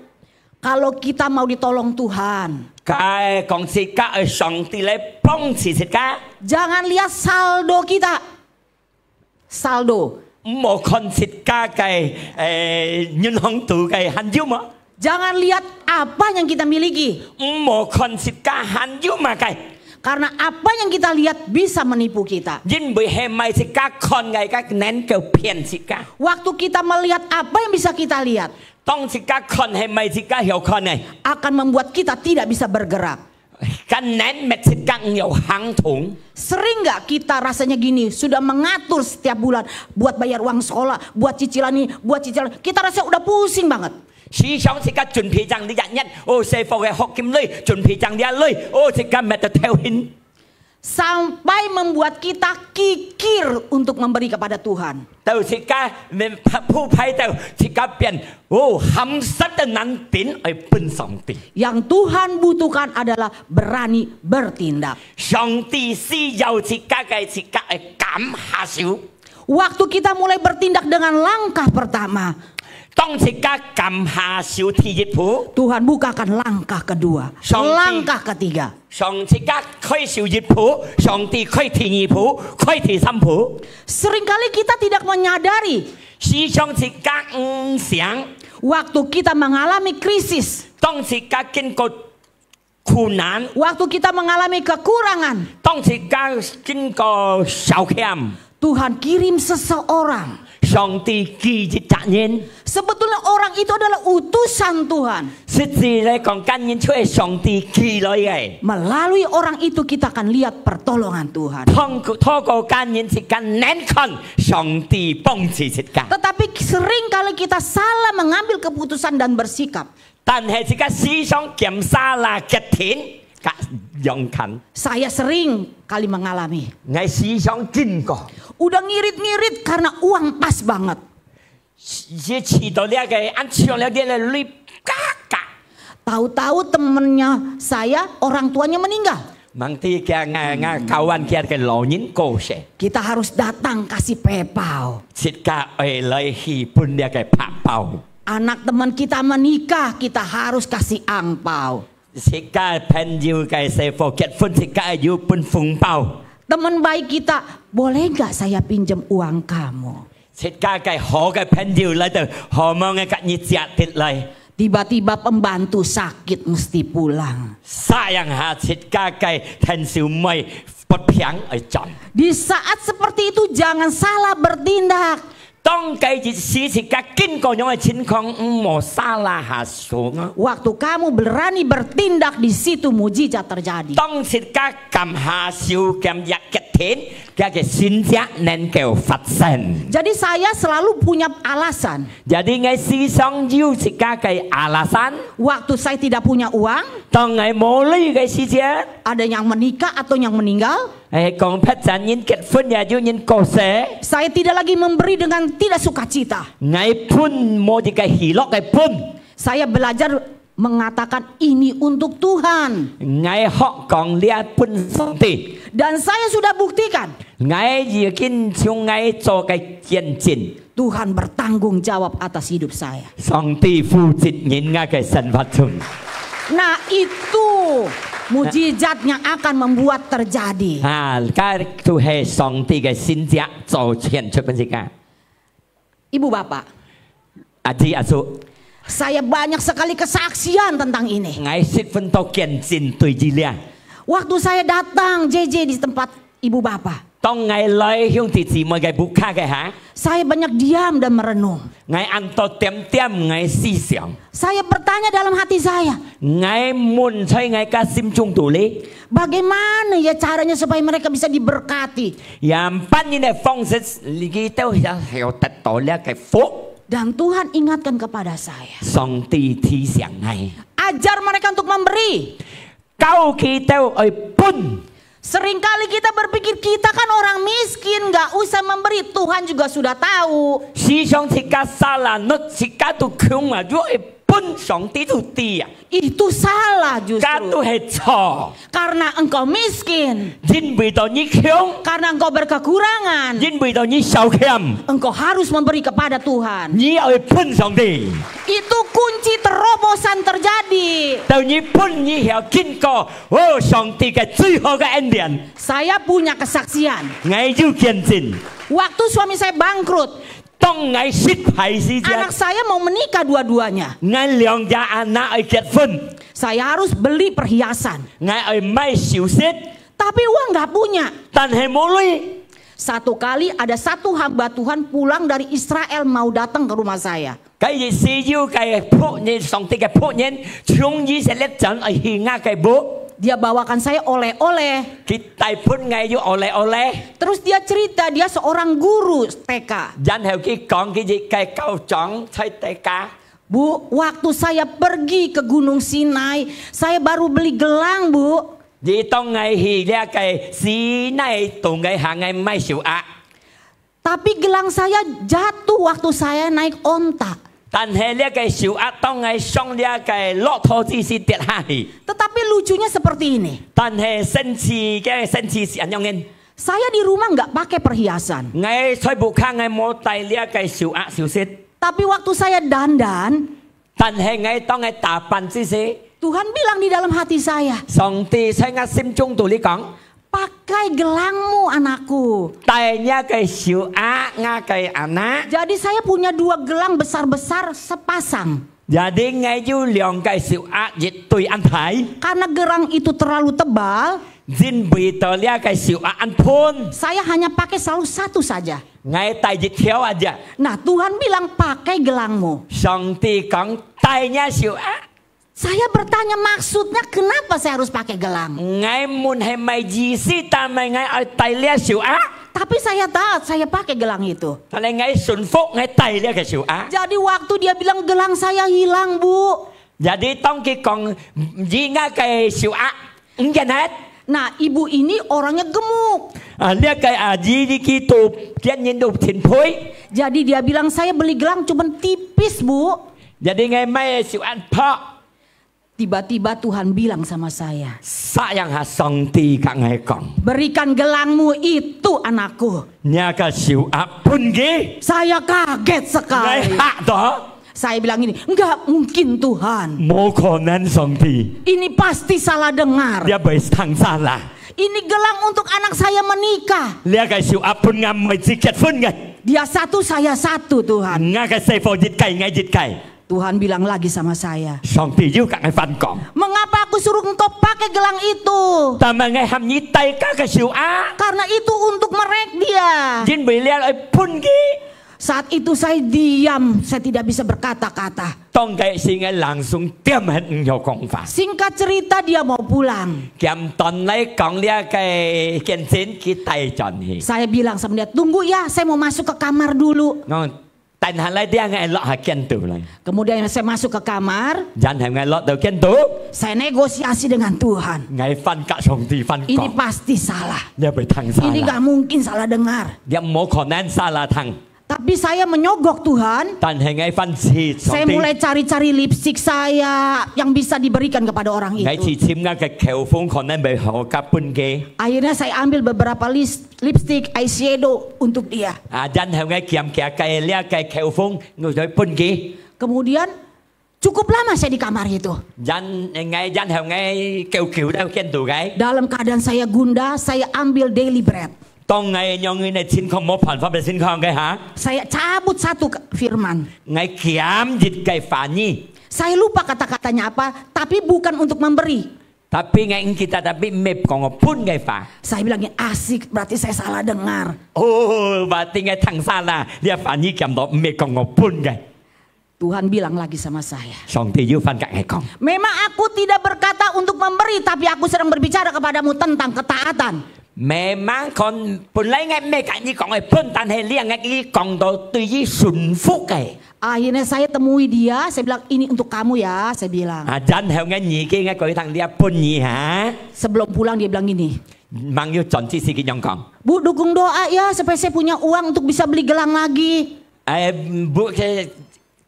Kalau kita mau ditolong Tuhan, 該講自家愛上帝來幫助自家。 Jangan lihat saldo kita. Saldo. 毋好看自家个，誒，銀行肚个還有無？ Jangan lihat apa yang kita miliki. 毋好看自家還有麼个。 Karena apa yang kita lihat bisa menipu kita. 因為係麼个自家看个，該能夠騙自家。 Waktu kita melihat apa yang bisa kita lihat, 當自家看係麼个自家曉看个， akan membuat kita tidak bisa bergerak. 該能搣自家毋曉行動。 Sering nggak kita rasanya gini, sudah mengatur setiap bulan buat bayar uang sekolah, buat cicilan ini, buat cicilan. Kita rasa udah pusing banget. 時常自家準備正這一日，哦，細貨个學金鐳，準備正這鐳，哦，自家搣到頭暈。 Sampai membuat kita kikir untuk memberi kepada Tuhan. 到自家面鋪排到自家變，哦，喊實个難頂愛分上帝。 Yang Tuhan butuhkan adalah berani bertindak. 上帝需要自家个，自家个敢下手。 Waktu kita mulai bertindak dengan langkah pertama, 當自家敢下手第一步， Tuhan bukakan langkah kedua, 上帝， langkah ketiga. 上自家開手一步，上帝開第二步，開第三步。 Seringkali kita tidak menyadari, 時常自家毋想， waktu kita mengalami krisis, 當自家經過苦難， waktu kita mengalami kekurangan, 當自家經過少欠， Tuhan kirim seseorang. 上帝寄一隻人。 Sebetulnya orang itu adalah utusan Tuhan. 實際來講，該人就係上帝寄來个。 Melalui orang itu kita akan lihat pertolongan Tuhan. 通過，透過該人自家能看上帝幫助自家。 Tetapi seringkali kita salah mengambil keputusan dan bersikap. 但係自家時常檢查啦決定，甲勇敢。 Saya sering kali mengalami. 𠊎時常經過。 Udah ngirit-ngirit karena uang pas banget. 一試到這个，恁樣了，這个鐳嘎嘎。 Tahu-tahu temennya saya, orang tuanya meninggal. 吂知佢，𠊎，𠊎教會佢个老人過世。 Kita harus datang kasih pepau. 自家愛來去分這个pepau。 Anak teman kita menikah, kita harus kasih angpau. 自家朋友个細伙結婚，自家愛有分紅包。 Teman baik kita, boleh nggak saya pinjam uang kamu? 自家个好个朋友來到，好望𠊎甲你借得來。 Tiba-tiba pembantu sakit mesti pulang. 煞樣下，自家个𢯭手妹發病愛轉。 Di saat seperti itu jangan salah bertindak. 當該一時自家經過樣个情況，毋好salah下手啊。 Waktu kamu berani bertindak, di situ mujizat terjadi. 當自家敢下手，敢一決定，佢个神蹟能夠發生。 Jadi saya selalu punya alasan. 因為𠊎時常有自家个alasan。 Waktu saya tidak punya uang, 當𠊎無鐳个時節， ada yang menikah atau yang meninggal, 誒，講別隻人結婚也有人過世， saya tidak lagi memberi dengan tidak sukacita. 𠊎分無一个喜樂个分。 Saya belajar mengatakan ini untuk Tuhan. 𠊎學講這分上帝。 Dan saya sudah buktikan. 𠊎已經像𠊎做个見證。 Tuhan bertanggung jawab atas hidup saya. 上帝負責任𠊎个生活中。 Nah, itu mujizat yang akan membuat terjadi. 啊，該就係上帝个神蹟做顯出分自家。 Ibu bapak, 阿姊阿叔， saya banyak sekali kesaksian tentang ini. 𠊎十分多見證對於這。 Waktu saya datang J J di tempat ibu bapak, 當𠊎來兄弟姊妹个屋下个下， saya banyak diam dan merenung. 𠊎恁多恬恬𠊎思想。 Saya bertanya dalam hati saya, 𠊎問在𠊎个心中肚裡， bagaimana ya caranya supaya mereka bisa diberkati? 仰般个方式，佢兜也有得到這个福。Dan Tuhan ingatkan kepada saya. 上帝提醒𠊎， Ajar mereka untuk memberi. 教佢兜愛分。 Seringkali kita berpikir kita kan orang miskin, nggak usah memberi. Tuhan juga sudah tahu. 時常自家沙拉律，自家都窮啊，就愛分，上帝都知啊。 Itu salah 家都 justru. 係錯， Karena engkau miskin, 因為到你窮， karena engkau berkekurangan, 因為到你少欠， engkau harus memberi kepada Tuhan. 你愛分上帝。 Itu kunci terobosan terjadi. 到你分，你曉經過，哦，上帝个最好个恩典。 Saya punya kesaksian. 𠊎有見證， Waktu suami saya bangkrut, 當𠊎失敗時節， anak saya mau menikah dua-duanya. 𠊎兩隻anak愛結婚， Saya harus beli perhiasan. 𠊎愛買首飾， Tapi uang nggak punya. 但係無鐳。 Satu kali ada satu hamba Tuhan pulang dari Israel mau datang ke rumah saya. 該日時有个僕人，上帝个僕人，從以色列轉愛去𠊎个屋， Dia bawakan saya oleh-oleh. 佢帶分𠊎有oleh-oleh。 Terus dia cerita dia seorang guru T K. 然後佢講佢一个校長在地下。 Bu, waktu saya pergi ke Gunung Sinai, saya baru beli gelang, Bu. 你當𠊎去這个西奈東个行个買手鐲， Tapi gelang saya jatuh waktu saya naik onta. 但係這个手鐲當𠊎上這个駱駝之時跌下去。 Tetapi lucunya seperti ini. 但係神奇个神奇係恁樣个，saya di rumah nggak pakai perhiasan. ，𠊎在屋下𠊎無帶這个手鐲首飾， Tapi waktu saya dandan, 但係𠊎當𠊎打扮之時， Tuhan bilang di dalam hati saya, 上帝在𠊎心中肚裡講， pakai gelangmu, anakku. 帶若个手鐲，吾个anak。 Jadi saya punya dua gelang besar-besar sepasang. 也定𠊎有兩个手鐲，一對恁大。 Karena gelang itu terlalu tebal, 因為到這个手鐲恁寬， saya hanya pakai selalu satu saja. 𠊎帶一條啊隻。 Nah, Tuhan bilang pakai gelangmu. 上帝講帶若手鐲。 Saya bertanya maksudnya kenapa saya harus pakai gelang. 𠊎問係麼个意思，但係𠊎愛帶這手鐲。 Tapi saya taat, saya pakai gelang itu. 但係𠊎順服，𠊎帶這个手鐲。 Jadi waktu dia bilang gelang saya hilang, Bu. 也定當佢講，你吾个手鐲毋見忒。 Nah, ibu ini orangnya gemuk. 啊，這个阿姨呢，佢都見人都真肥。 Jadi dia bilang saya beli gelang cuman tipis, Bu. 也定𠊎買手鐲薄。 Tiba-tiba Tuhan bilang sama saya, 煞樣下上帝甲𠊎講， Berikan gelangmu itu, anakku. 你个手鐲分佢。 Saya kaget 𠊎 sekali. 嚇到， Saya bilang ini, Enggak mungkin, Tuhan. 無可能上帝， Ini pasti salah dengar. 你袂聽salah。 Ini gelang untuk anak saya menikah. 你个手鐲分𠊎妹子結婚个， Dia satu, saya satu, Tuhan. 吾个細伙一个，𠊎一个。 Tuhan bilang lagi sama saya, 上帝又甲𠊎反講， Mengapa aku suruh engkau pakai gelang itu? 但係𠊎喊你戴這个手鐲， Karena itu untuk merek dia. 因為你愛分佢。 Saat itu saya diam, saya tidak bisa berkata-kata. 當該時𠊎冷靜恬，毋曉講話。 Singkat cerita, dia mau pulang. 簡單來講，這个見證佢帶轉去。 Saya bilang sama dia, Tunggu ya, saya mau masuk ke kamar dulu. 我等下來，等下𠊎落下間肚來。 Kemudian saya masuk ke kamar, 然後𠊎落到間肚， saya negosiasi dengan Tuhan. 𠊎反甲上帝反 Ini 講， pasti salah. 你袂聽salah， Ini gak mungkin salah dengar. 你無可能salah聽。 Tapi saya menyogok Tuhan. 但係𠊎反思上 Saya 帝， mulai cari-cari lipstik saya yang bisa diberikan kepada orang 𠊎 itu. 去尋𠊎个口紅，可能會好甲分佢。 Akhirnya saya ambil beberapa lis- lipstik, eyeshadow untuk dia. 啊，然後𠊎兼佢个這个口紅，𠊎就分佢。 Kemudian cukup lama saya di kamar itu. 然，𠊎然後𠊎久久到間肚个。 Dalam keadaan saya gundah, saya ambil daily bread. 當𠊎樣个情況無辦法个情況个下， Saya cabut satu ke- firman. 𠊎兼一个話語。 Saya lupa kata-katanya apa, tapi bukan untuk memberi. Tapi𠊎毋記得，tapi毋係講𠊎分个話。 Saya bilang gini, Asik, berarti saya salah dengar. 哦，話定𠊎聽salah，你个話語兼到毋係講𠊎分个。 Tuhan bilang lagi sama saya, 上帝又反甲𠊎講， Memang aku tidak berkata untuk memberi, tapi aku sedang berbicara kepadamu tentang ketaatan. Memang kon本來𠊎毋係佮你講个本，但係這𠊎講到對於順服个。 Akhirnya saya temui dia, saya bilang, "Ini untuk kamu ya," saya bilang. 啊，然後𠊎耳機𠊎講一趟，這分你哈。 Sebelum pulang dia bilang gini, 吂有轉去時佢樣講， "Bu, dukung doa ya supaya saya punya uang untuk bisa beli gelang lagi." 哎，不，佮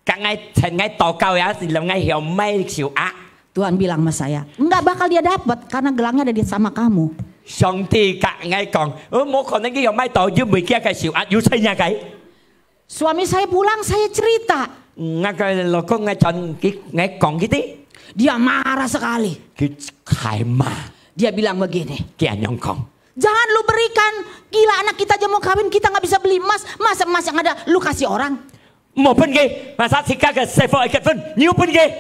𠊎，請𠊎禱告呀，讓𠊎曉買手鐲。 Tuhan bilang sama saya, "Nggak bakal dia dapat karena gelangnya ada di sama kamu." 上帝佮𠊎講，哦，無可能佢曉買到，因為佢个手鐲有在若个。 Suami saya pulang, saya cerita. 𠊎个老公𠊎轉，佢，𠊎講佢知， Dia marah sekali. 佢大罵， Dia bilang begini, 佢恁樣講。 "Jangan lu berikan, gila, anak kita aja mau kawin, kita nggak bisa beli emas, masa emas yang ada lu kasih orang?" 無分佢，masa自家个細伙愛結婚，你有分佢？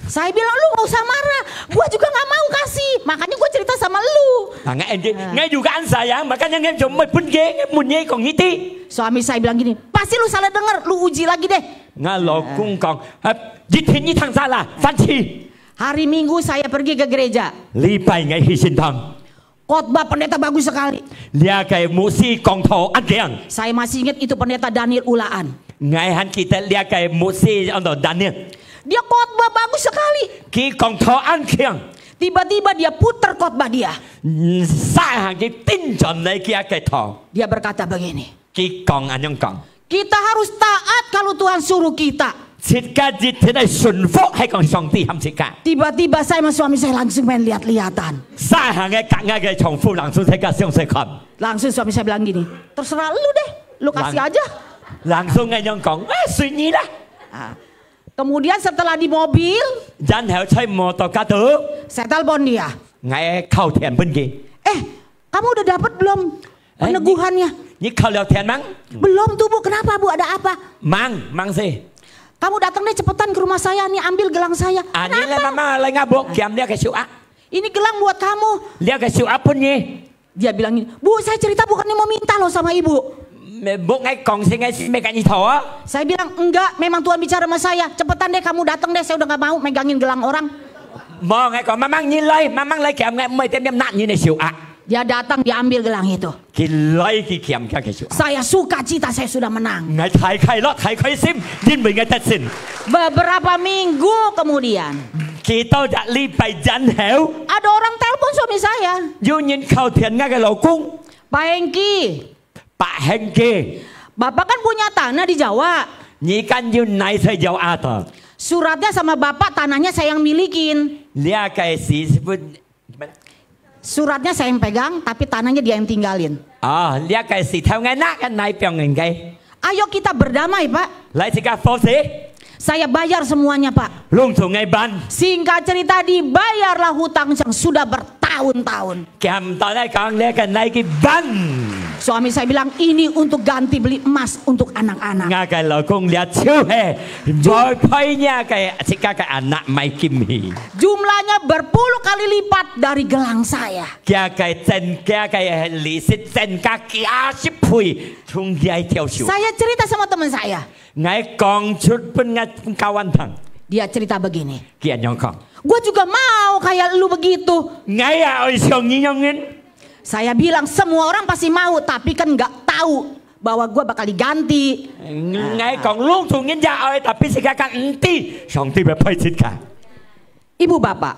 Saya bilang, "Lu nggak usah marah, gua juga nggak mau kasih, makanya gua cerita sama lu." 啊，𠊎恁樣，𠊎有个恁樣啊，makanya𠊎就毋會分佢，𠊎問你講佢知。 Suami saya bilang gini, "Pasti lu salah denger, lu uji lagi deh." 𠊎老公講，啊，一定你聽錯啦，反去。 Hari Minggu saya pergi ke gereja. 禮拜𠊎去聖堂， Khotbah pendeta bagus sekali. 這个牧師講道恁靚。 Saya masih ingat itu pendeta Daniel Ulaan. 𠊎還記得這个牧師安到Daniel， Dia khotbah bagus sekali. 佢講道恁靚， Tiba-tiba dia putar khotbah dia. 嗯，煞下佢頂轉來佢个道， Dia berkata begini, 佢講恁樣講， "Kita harus taat kalau Tuhan suruh kita. 自家一定愛順服，係講上帝喊自家。 Tiba-tiba saya sama suami saya langsung main lihat-lihatan. 煞下个佮𠊎个丈夫人生自家相識看， Langsung suami saya bilang gini, "Terserah lu deh, lu kasih aja." 人生恁樣講，啊，隨你啦。 Ah. Kemudian setelah di mobil, 然後在摩托車度， saya telepon dia. 𠊎敲電分佢， "Eh, kamu udah dapat belum peneguhannya?" 你敲了電吂？ "Belum tuh, Bu. Kenapa, Bu? Ada apa?" 吂，吂事。 "Kamu datang deh cepetan ke rumah saya, nih ambil gelang saya." 啊，你來， "Kenapa?" 媽媽來，𠊎屋撿這个手鐲， "Ini gelang buat kamu." 這个手鐲分你。 Dia bilang gini, "Bu, saya cerita bukan ini mau minta loh sama Ibu." 無，𠊎講聲个，毋係佮你討哦。 Saya bilang, "Enggak, memang Tuhan bicara sama saya. Cepetan deh kamu datang deh, saya udah nggak mau megangin gelang orang." 無，𠊎講，慢慢你來，慢慢來，佢毋會點點拿你个手鐲。 Dia datang, dia ambil gelang itu. 佢來，佢撿佢个手鐲。 Saya sukacita, saya sudah menang. 𠊎太快樂，太開心，因為𠊎得勝。 Beberapa minggu kemudian, 幾多日禮拜然後， ada orang telepon suami saya. 有人敲電𠊎个老公， "Pak Hengki, 白兄弟， Bapak kan punya tanah di Jawa. 你敢有泥在搖阿的？ Suratnya sama Bapak, tanahnya saya yang milikin. 這个是分， Suratnya saya yang pegang, tapi tanahnya dia yang tinggalin. 啊，這个是頭𠊎拿个泥放人个。 Ayo kita berdamai, Pak. 來，自家和解， Saya bayar semuanya, Pak." 攏總𠊎辦。 Singkat cerita, dibayarlah hutang yang sudah bertahun-tahun. 簡單來講，這个泥佢辦。 Suami saya bilang, "Ini untuk ganti beli emas untuk anak-anak." 𠊎个老公，這就係為配這个自家个阿嬤買金器。 Jumlahnya berpuluh kali lipat dari gelang saya. 佢个增加个利息增加幾十倍，從佢條手。 Saya cerita sama teman saya.𠊎講出分𠊎教官聽， Dia cerita begini, 佢恁樣講。 "Gua juga mau kayak lu begitu." 𠊎也愛像你樣人。 Saya bilang, "Semua orang pasti mau, tapi kan nggak tahu bahwa gua bakal diganti." 𠊎講，攏總人也愛，tapi自家敢毋知，上帝會配自家。 Ibu Bapak,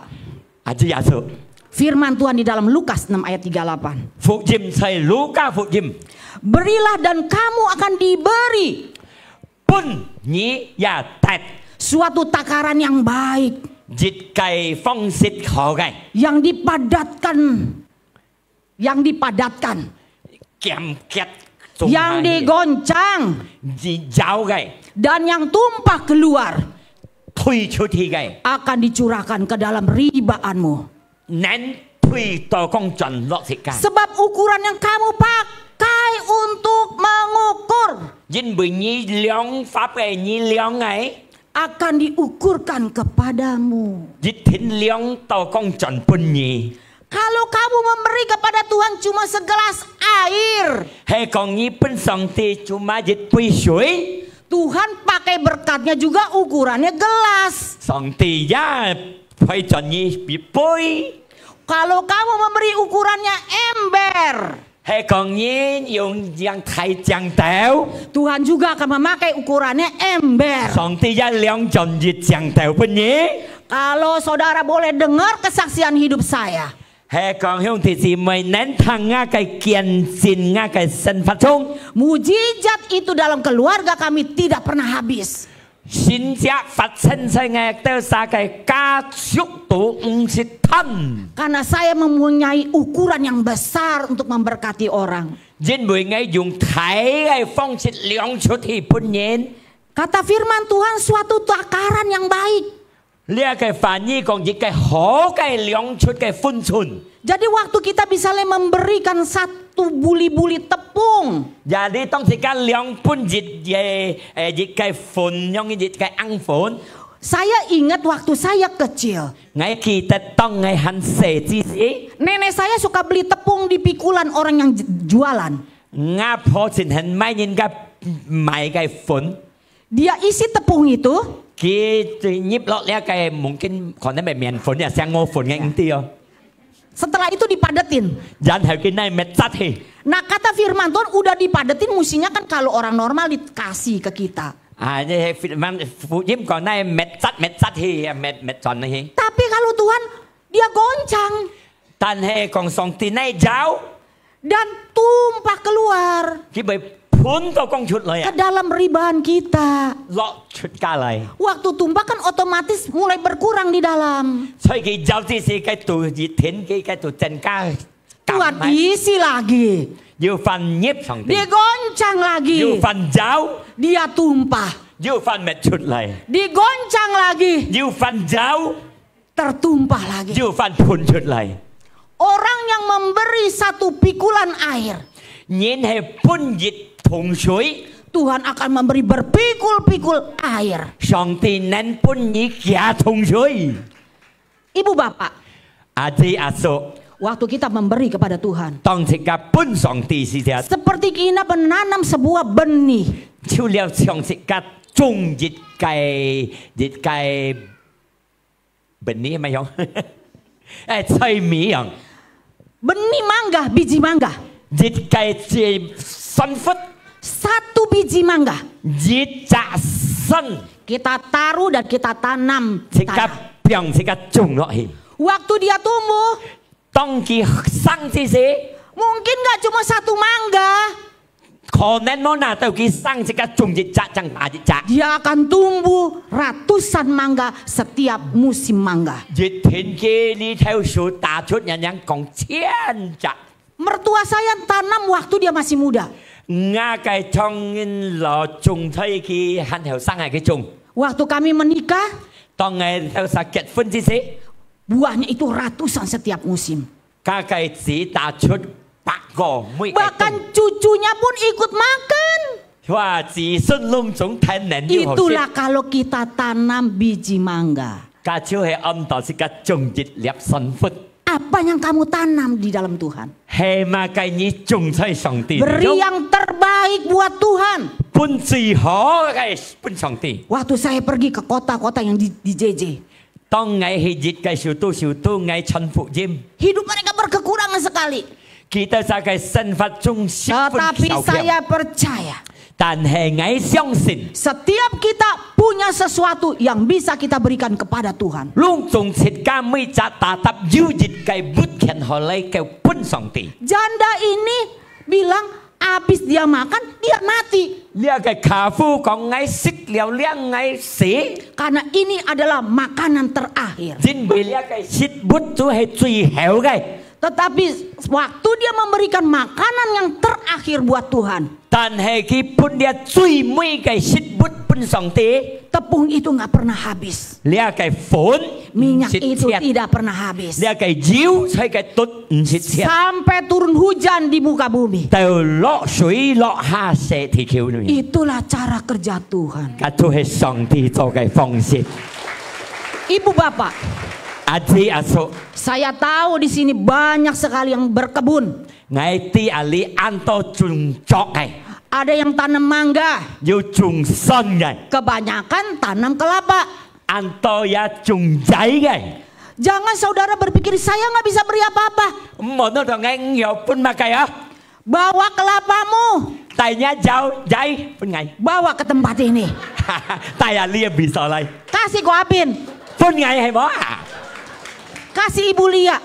阿姊阿叔， firman Tuhan di dalam Lukas enam ayat tiga delapan. 福音在路加福音， "Berilah dan kamu akan diberi. 分你也得。 Suatu takaran yang baik, 一个方式好个， yang dipadatkan, yang dipadatkan, 減結， yang digoncang, 一搖个， dan yang tumpah keluar 推出去个， akan dicurahkan ke dalam ribaanmu." 能推到講轉落去个。 Sebab ukuran yang kamu pakai untuk mengukur 因為你量法个，你量个， akan diukurkan kepadamu. 一定量到講轉分你。 Kalau kamu memberi kepada Tuhan cuma segelas air, 係講你分上帝cuma一杯水， Tuhan pakai berkatnya juga ukurannya gelas. 上帝也配轉你一杯。Kalau kamu memberi ukurannya ember, 係講人用樣大井斗，Tuhan juga akan memakai ukurannya ember. 上帝也量轉一井斗分你。 Kalau saudara boleh dengar kesaksian hidup saya, 係講兄弟姊妹，能聽𠊎个見證，𠊎个生活中， mujizat itu dalam keluarga kami tidak pernah habis. 神蹟發生在𠊎兜儕个家族都毋識斷。 Karena saya mempunyai ukuran yang besar untuk memberkati orang. 因為𠊎用大个方式量出去分人。 Kata firman Tuhan, suatu takaran yang baik. 這个翻譯講一个好个量出个分寸。 Jadi waktu kita bisa le memberikan satu buli-buli tepung. 也你當時間量分一个，誒，一个份，用一个盎份。 Saya ingat waktu saya kecil. 𠊎記得當𠊎還細之時， Nenek saya suka beli tepung di pikulan orang yang j-, jualan. 吾婆盡恨買人家賣个份。 Dia isi tepung itu. 佢入落這个，mungkin可能係麵粉呀，像我粉个，毋知哦。 Setelah itu dipadetin. 然後佢拿搣紮去。 Nah, kata firman Tuhan, udah dipadetin, mestinya kan kalau orang normal dikasih ke kita. 啊，這係福音講，拿搣紮搣紮去，搣搣轉去。 Tapi kalau Tuhan, dia goncang. 但係講上帝拿搖， Dan tumpah keluar 佢會噴到講出來啊， ke dalam rebahan kita. 落出家來。 Waktu tumpah kan otomatis mulai berkurang di dalam. 所以佢搖之時，該度一天，佢該度增加。 Tuhan isi lagi. 又翻入上帝。 Digoncang lagi. 又翻搖。 Dia tumpah. 又翻搣出來。 Digoncang lagi. 又翻搖。 Tertumpah lagi. 又翻噴出來。 Orang yang memberi satu pikulan air, 人係分一桶水， Tuhan akan memberi berpikul-pikul air. 上帝能分你幾桶水。 Ibu bapak, 阿姊阿叔， waktu kita memberi kepada Tuhan, 當自家分上帝時節， seperti kita menanam sebuah benih. 就了像自家種一个，一个 benih麼樣？誒，菜米樣。 Benih mangga, biji mangga. 一个，一个酸核。 Satu biji mangga. 一隻酸。 Kita taruh dan kita tanam di tanah. 自家放，自家種落去。 Waktu dia tumbuh, 當佢生之時， mungkin nggak cuma satu mangga. 可能無拿到佢生，自家種一隻，正打一隻。 Dia akan tumbuh ratusan mangga setiap musim mangga. 一天佢這頭樹打出，人人講千隻。 Mertua saya tanam waktu dia masih muda. 吾个丈人老種在佢還後生个，佢種。 Waktu kami menikah, 當𠊎兜儕結婚之時， buahnya itu ratusan setiap musim. 佢个子打出百個，每個冬。 Bahkan cucunya pun ikut makan. 哇，子孫攏總跈等又好食。 Itulah kalau kita tanam biji mangga. 該就係恁樣自家種一粒酸核。 Apa yang kamu tanam di dalam Tuhan? 係麼个你種在上帝裡頭？ Beri yang terbaik buat Tuhan. 分最好个分上帝。 Waktu saya pergi ke kota-kota yang di, di J J, 當𠊎去一个首都，首都𠊎傳福音， hidup mereka berkekurangan sekali. 佢兜儕个生活中十分 Tetapi 少欠。 Saya percaya, 但係𠊎相信， setiap kita punya sesuatu yang bisa kita berikan kepada Tuhan. 攏總自家每隻大搭有一个物件好來交分上帝。 Janda ini bilang, habis dia makan, dia mati. 這个寡婦講，𠊎食了了，𠊎死。 Karena ini adalah makanan terakhir. 因為這个食物就係最後个。 Tetapi waktu dia memberikan makanan yang terakhir buat Tuhan, 但係佢分這最尾个食物分上帝， tepung itu nggak pernah habis. 這个粉 Minyak 毋識 itu 絕， tidak pernah habis. 這个油在个毒毋識絕， Sampai turun hujan di muka bumi. 到落水落下世地球裡面。 Itulah cara kerja Tuhan. 該就係上帝做个方式。 Ibu bapak, 阿姊阿叔， saya tahu di sini banyak sekali yang berkebun. 𠊎知啊，你恁多種作个， Ada yang tanam mangga, 有種酸个， kebanyakan tanam kelapa. 恁多也種椰个。Jangan saudara berpikir, "Saya nggak bisa beri apa-apa." 毋好弄到𠊎毋曉分麼个啊。 Bawa kelapa-mu. 帶若腰仔分𠊎。 Bawa ke tempat ini. 帶啊，你个位所來。 Kasih ko Apin. 分𠊎係無啊？ Kasih Ibu Lia.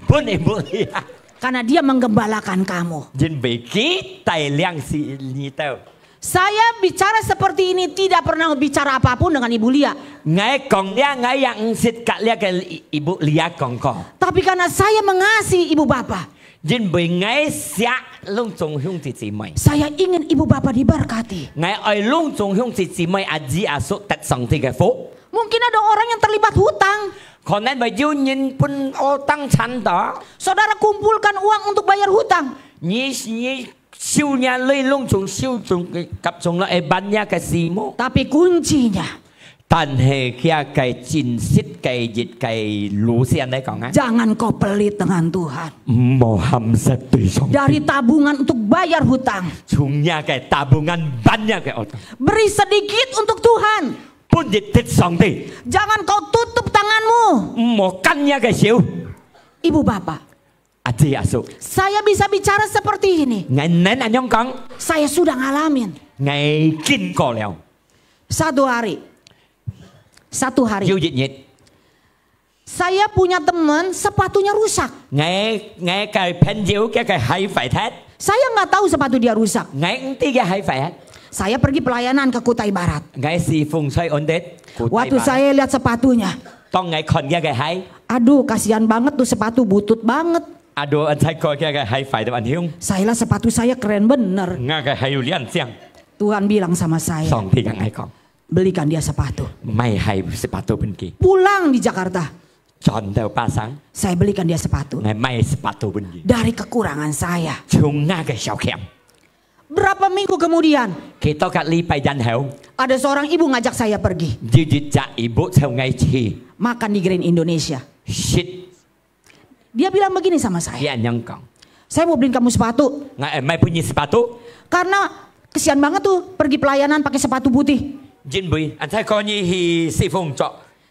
分你無啊？ Karena dia menggembalakan kamu. 因為佢帶領你兜。 Saya bicara seperti ini tidak pernah bicara apapun dengan Ibu Lia. 𠊎講這，𠊎也毋識甲這个Ibu Lia講過。 Tapi karena saya mengasihi ibu bapak, 因為𠊎惜攏總兄弟姊妹。 Saya ingin ibu bapak diberkati. 𠊎愛攏總兄弟姊妹阿姨阿叔得上帝个福。 Mungkin ada orang yang terlibat hutang. 可能會有人分學生纏到。 Saudara kumpulkan uang untuk bayar hutang. 你，你收若鐳攏總收總，甲總了會辦若个事無？ Tapi kuncinya, 但係佢个真實个一个路線來講啊， jangan kau pelit dengan Tuhan. 毋好貪食對上帝。 Dari tabungan untuk bayar hutang, 從若个tabungan辦若个學生。 Beri sedikit untuk Tuhan. 分一滴上帝。 Jangan kau tutup tanganmu. 毋好關若个手。 Ibu bapak, 阿姊阿叔， saya bisa bicara seperti ini. 𠊎能恁樣講， Saya sudah ngalamin. 𠊎經過了。 Satu hari, satu hari, 有一日， saya punya teman sepatunya rusak. 𠊎，𠊎个朋友个个鞋壞忒。 Saya nggak tahu sepatu dia rusak. 𠊎毋知佢鞋壞忒。 Saya pergi pelayanan ke Kutai Barat. 𠊎侍奉在安德，古代吧。 Waktu saya lihat sepatunya, 當𠊎看佢个鞋， aduh, kasihan banget tuh sepatu, butut banget. 啊，都恁才過佢个鞋壞到恁樣。 Saya lihat sepatu saya keren bener. 𠊎个鞋有靚靚。 Tuhan bilang sama saya, 上帝同𠊎講， belikan dia sepatu. 買鞋sepatu分佢。 Pulang di Jakarta, 轉到巴生， saya belikan dia sepatu. 𠊎買sepatu分佢。 Dari kekurangan saya. 從𠊎个小欠。 Berapa minggu kemudian, 幾多个禮拜然後， ada seorang ibu ngajak saya pergi 有一隻姨母湊𠊎去 makan di Grand Indonesia. 食。 Dia bilang begini sama saya, 佢恁樣講， Saya mau beliin kamu sepatu. 𠊎愛買分你sepatu。 Karena kesian banget tuh pergi pelayanan pakai sepatu putih. 因為恁才過你去侍奉著。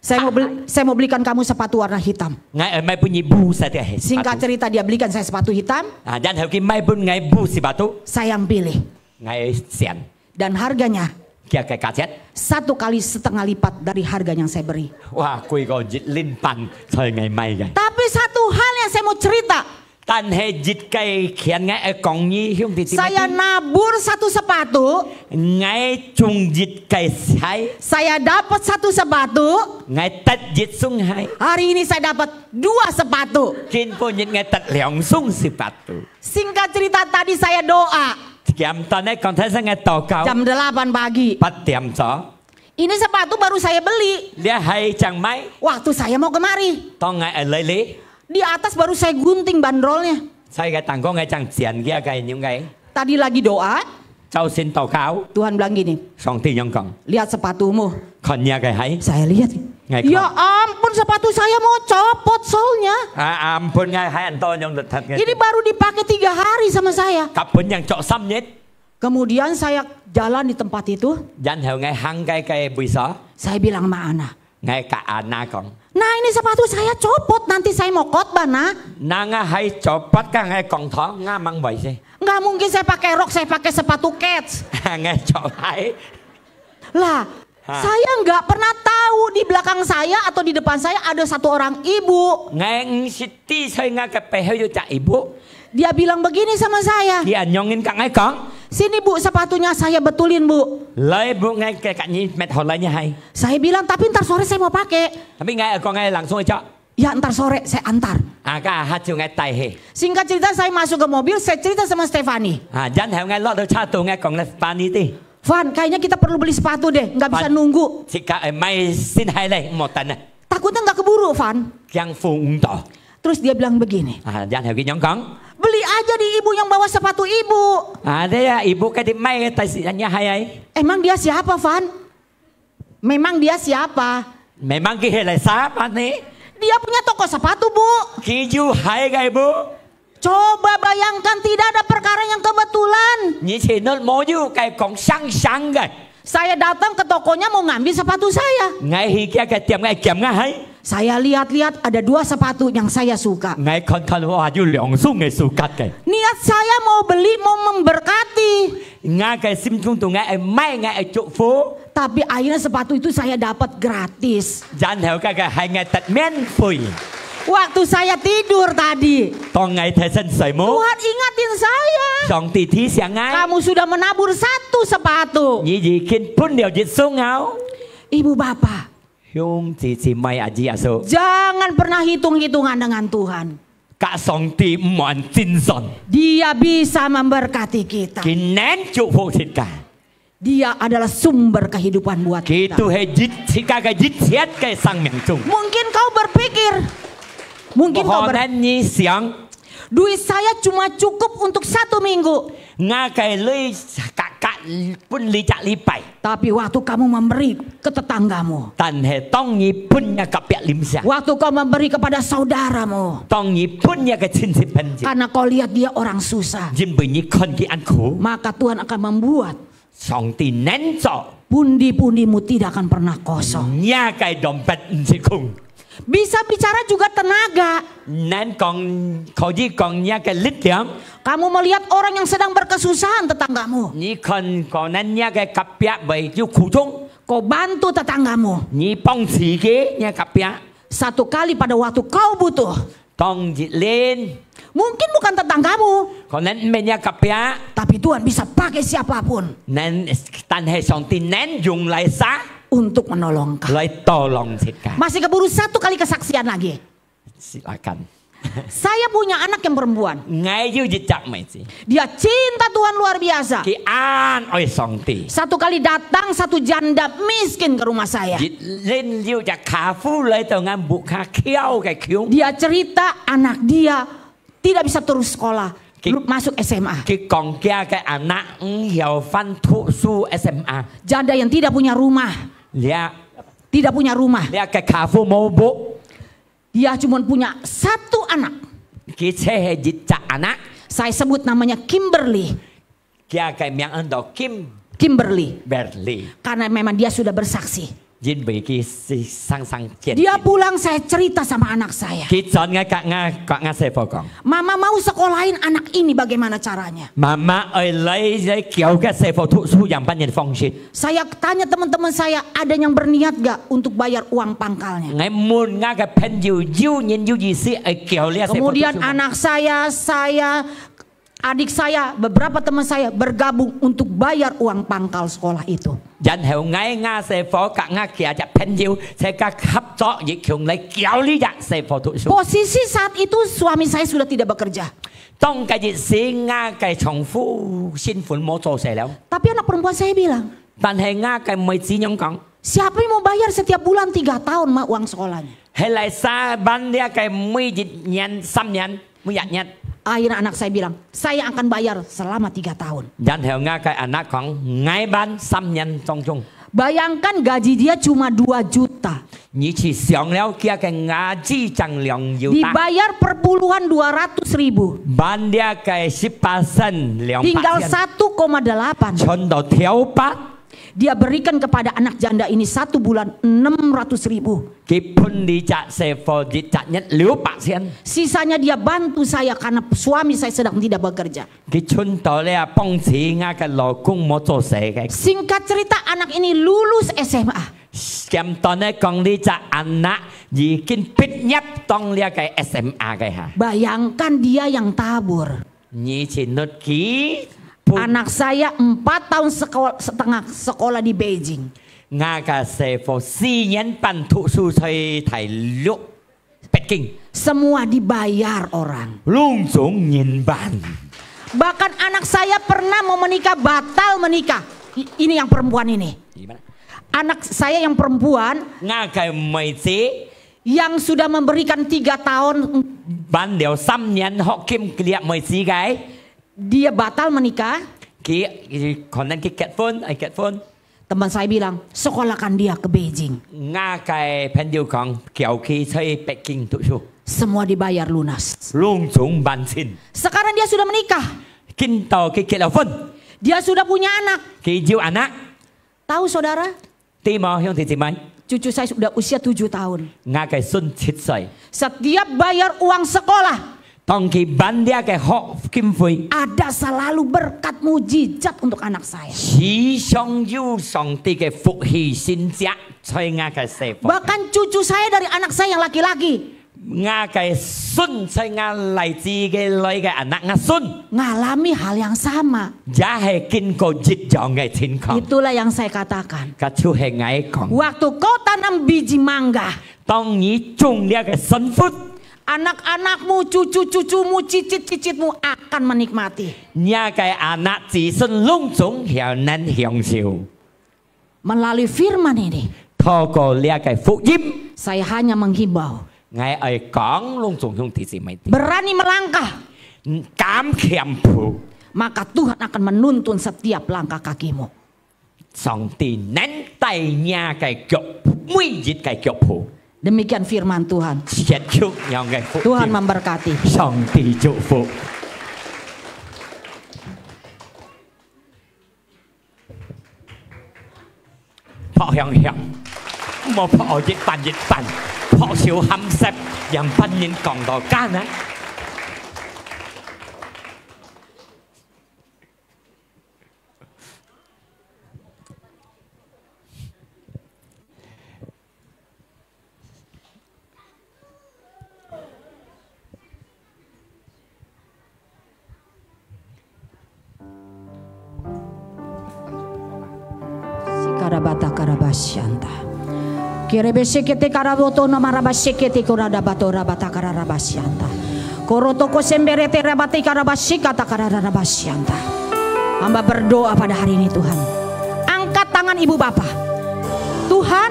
Saya mau beli, saya mau belikan kamu sepatu warna hitam. 𠊎愛買分你烏色个sepatu。 Singkat cerita, dia belikan saya sepatu hitam. 啊，然後佢買分𠊎烏sepatu。 Saya yang pilih. 𠊎選。 Dan harganya, 佢个價錢， satu kali setengah lipat dari harga yang saya beri. 哇，貴過一輪半，所以𠊎買个。 Tapi satu hal yang saya mau cerita, 但係一个，𠊎愛講你兄弟姊妹聽， saya nabur satu sepatu, 𠊎中一个鞋， saya dapat satu sepatu, 𠊎得一雙鞋。 Hari ini saya dapat dua sepatu. 今晡日𠊎得兩雙sepatu。 Singkat cerita, tadi saya doa. 簡單个講，頭先𠊎禱告， Jam delapan pagi. 八點鐘。 Ini sepatu baru saya beli. 這鞋正買。 Waktu saya mau kemari, 當𠊎愛來哩， di atas baru saya gunting bandrolnya. 在个頂高𠊎正剪佢个樣个。 Tadi lagi doa, 朝晨禱告， Tuhan bilang gini, 上帝樣講， lihat sepatumu. 看你个鞋。 Saya lihat. 𠊎看。 Ya ampun, sepatu saya mau copot solnya. 啊，啊，毋分𠊎鞋恁多樣就脱个。 Ini baru dipakai tiga hari sama saya. 甲分人著三日。 Kemudian saya jalan di tempat itu. 然後𠊎行該个位所， Saya bilang sama Ana, 𠊎甲阿娜講， Nah, ini sepatu saya copot, nanti saya mau khotbah, Nah. 那𠊎鞋copot甲𠊎講道，𠊎吂會死。 Nggak mungkin saya pakai rok, saya pakai sepatu kets. 𠊎著鞋。 Lah, Ha. Saya nggak pernah tahu di belakang saya atau di depan saya ada satu orang ibu. 𠊎毋識知在𠊎个背後有隻姨母。 Dia bilang begini sama saya, 佢恁樣仔甲𠊎講， Sini, Bu, sepatunya saya betulin, Bu. 來，Bu，𠊎个甲你搣好來你鞋。 Saya bilang, Tapi ntar sore saya mau pakai. 後尾𠊎講𠊎人送去著。 Ya, ntar sore saya antar. 啊，甲下晝𠊎帶去。 Singkat cerita, saya masuk ke mobil, saya cerita sama Stephanie. 啊，然後𠊎落到車肚，𠊎講了Stephanie知。 Van, kayaknya kita perlu beli sepatu deh, nggak bisa nunggu. 自家愛買新鞋咧，毋好等啊。 Takutnya nggak keburu, Van. 驚赴毋到。 Terus dia bilang begini, 啊，然後佢樣講， Beli aja di ibu yang bawa sepatu ibu. 啊，這啊，姨母該啲買个，但係人家鞋啊。 Emang dia siapa, Van? Memang dia siapa? 毋係問佢係來啥辦呢？ Dia punya toko sepatu, Bu. 佢有鞋个，Bu。 Coba bayangkan, tidak ada perkara yang kebetulan. 你去那無有个講相像个。 Saya datang ke tokonya mau ngambil sepatu saya. 𠊎去佢个店，𠊎檢𠊎鞋。Saya lihat-lihat ada dua sepatu yang saya suka. 𠊎看看，哇，有兩雙个suka个。 Niat saya mau beli, mau memberkati. 𠊎个心中肚，𠊎愛買，𠊎愛祝福。 Tapi akhirnya sepatu itu saya dapat gratis. 然後該个還𠊎得免費。 Waktu saya tidur tadi, 當𠊎提神睡目， Tuhan ingatin saya. 上帝提醒𠊎， Kamu sudah menabur satu sepatu. 你已經分了一雙鞋。 Ibu bapak, 兄弟姊妹，阿姨阿叔， Jangan pernah hitung-hitungan dengan Tuhan. 甲上帝毋好恁精算。 Dia bisa memberkati kita. 佢能祝福自家。 Dia adalah sumber kehidupan buat 佢 kita. 都係一自家个一切个生命中。 Mungkin kau berpikir, mungkin kau 可 ber- 能你想， Duit saya cuma cukup untuk satu minggu. 𠊎个鐳甲甲分你隻禮拜。 Tapi waktu kamu memberi ke tetanggamu, 但係當你分若隔壁鄰舍， waktu kau memberi kepada saudaramu, 當你分若个親戚朋友， karena kau lihat dia orang susah, 因為你看佢恁苦， maka Tuhan akan membuat 上帝能做， pundi-pundimu tidak akan pernah kosong. 若个dompet毋係空。 Bisa bicara juga tenaga. 能講，可以講若个力量。 Kamu melihat orang yang sedang berkesusahan, tetanggamu. 你看，可能若个隔壁會有苦衷， Kau bantu tetanggamu. 你幫助佢，若隔壁。 Satu kali pada waktu kau butuh, 當一輪， mungkin bukan tetanggamu, 可能毋係若隔壁， tapi Tuhan bisa pakai siapapun. 能，但係上帝能用來啥？ Untuk menolong kau. 來tolong自家。 Masih keburu satu kali kesaksian lagi. Silakan。 Saya punya anak yang perempuan.𠊎有一隻妹子， Dia cinta Tuhan luar biasa. 佢恁愛上帝。 Satu kali datang satu janda miskin ke rumah saya. 一輪有隻寡婦來到𠊎屋下，噭个窮。 Dia cerita anak dia tidak bisa terus sekolah, 佢 belum masuk S M A. 佢講佢个anak毋曉翻讀書S M A。 Janda yang tidak punya rumah. 這， Tidak punya rumah. 這个寡婦無屋。 Dia cuma punya satu anak. 佢就係一隻anak。 Saya sebut namanya Kimberly. 佢个名安到Kim， Kimberly. Berly。 Karena memang dia sudah bersaksi. 因為佢係常常見證。 Dia pulang, saya cerita sama anak saya. 佢轉來甲𠊎，甲𠊎細伙講， Mama mau sekolahin anak ini, bagaimana caranya? 媽媽愛來，來教个細伙讀書樣般个方式。 Saya tanya teman-teman saya, ada yang berniat gak untuk bayar uang pangkalnya? 𠊎問𠊎个朋友，有人有意思愛教這細伙讀書無？ Kemudian anak saya, saya, adik saya, beberapa teman saya bergabung untuk bayar uang pangkal sekolah itu. 然後𠊎，𠊎細伙甲𠊎幾隻朋友，大家合作一共來教這隻細伙讀書。 Posisi saat itu suami saya sudah tidak bekerja. 當該日時，𠊎个丈夫身份無做事了。 Tapi anak perempuan saya bilang, 但係𠊎个妹子娘講， Siapa yang mau bayar setiap bulan tiga tahun, Ma, uang sekolahnya? 係哪儕還這个每一年三年，每一年。 Akhirnya anak saya bilang, saya akan bayar selama tiga tahun. 然後𠊎个anak講，𠊎還三年當中。 Bayangkan gaji dia cuma dua juta. 你試想了，佢个牙齒正兩油打。 Dibayar per bulan dua ratus ribu. 還這个十八仙兩百仙。 Tinggal satu koma delapan. 存到頭八。 Dia berikan kepada anak janda ini satu bulan enam ratus ribu. 佢分你隻細伙一隻月六百仙。 Sisanya dia bantu saya karena suami saya sedang tidak bekerja. 佢存到了幫助𠊎个老公無做事个。 Singkat cerita, anak ini lulus S M A. 簡單个講，這隻anak已經畢業當這个S M A个哈。 Bayangkan dia yang tabur. 你去搦佢。 Anak saya empat tahun sekol-, setengah sekolah di Beijing. 𠊎个細伙四年半讀書在大陸北京。 Semua dibayar orang. 攏總人還。 Bahkan anak saya pernah mau menikah, batal menikah. I-, ini yang perempuan ini. Anak saya yang perempuan 𠊎个妹子。 yang sudah memberikan tiga tahun, 還了三年學金，佢這妹子个。 Dia batal menikah. 佢，佢可能佢結婚，愛結婚。 Teman saya bilang, sekolahkan dia ke Beijing. 𠊎个朋友講，叫佢在北京讀書。 Semua dibayar lunas. 攏總還清。 Sekarang dia sudah menikah. 今到佢結了婚。 Dia sudah punya anak. 佢有anak。 Tahu saudara? 知無，兄弟姊妹？Cucu saya sudah usia tujuh tahun. 𠊎个孫七歲。Setiap bayar uang sekolah, 當佢還這个學金費，ada selalu berkat mujizat untuk anak saya. 時常有上帝个福氣神蹟在𠊎个生活。Bahkan cucu saya dari anak saya yang laki-laki,𠊎个孫在𠊎倈子个來个anak，𠊎孫，ngalami hal yang sama，也係經過一樣个情況。Itulah yang saya katakan，該就係𠊎講。Waktu kau tanam biji mangga，當你種這个神fruit，anak-anakmu, cucu-cucumu, cicit-cicitmu akan menikmati。你个anak子孫攏總曉能享受。Melalui firman ini，透過這个福音，saya hanya menghimbau，𠊎愛講攏總兄弟姊妹知，berani melangkah，敢前步，maka Tuhan akan menuntun setiap langkah kakimu。上帝能帶你个腳，每一个腳步。Demikian firman Tuhan。這就樣个福音。Tuhan memberkati。上帝祝福。拍響響，莫拍一半一半，拍手喊煞，讓別人講到假呢。 Sikarabata karabasianta. Kerebe sekete karaboto no maraba sekete kurada bato rabata kararabasianta. Korotoko semberete rabati karabasika takararabasianta. Hamba berdoa pada hari ini, Tuhan. Angkat tangan ibu bapa. Tuhan,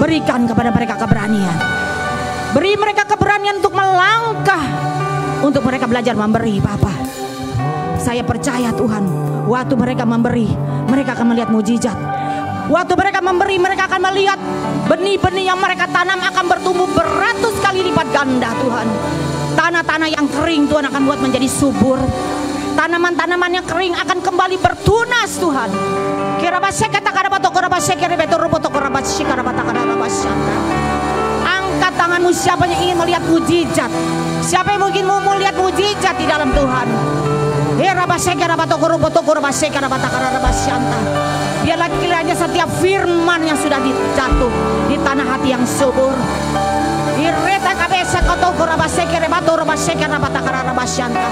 berikan kepada mereka keberanian. Beri mereka keberanian untuk melangkah, untuk mereka belajar memberi, Bapa. Saya percaya, Tuhan, waktu mereka memberi, mereka akan melihat mujizat. Waktu mereka memberi, mereka akan melihat benih-benih yang mereka tanam akan bertumbuh beratus kali lipat ganda, Tuhan. Tanah-tanah yang kering, Tuhan akan buat menjadi subur. Tanaman-tanaman yang kering akan kembali bertunas, Tuhan. Kirabaseke takarabato korabaseke rebeto roboto korabasika rabata kararabasianta. Angkat tanganmu, siapa yang ingin melihat mujizat? Siapa yang mungkin mau melihat mujizat di dalam Tuhan? Kirabaseke rabato koroboto korabaseke rabata kararabasianta. Biarlah kiranya setiap firman yang sudah dijatuh di tanah hati yang subur. Ireta kabesa koto korabaseke rebato rabaseke rabata kararabasianta.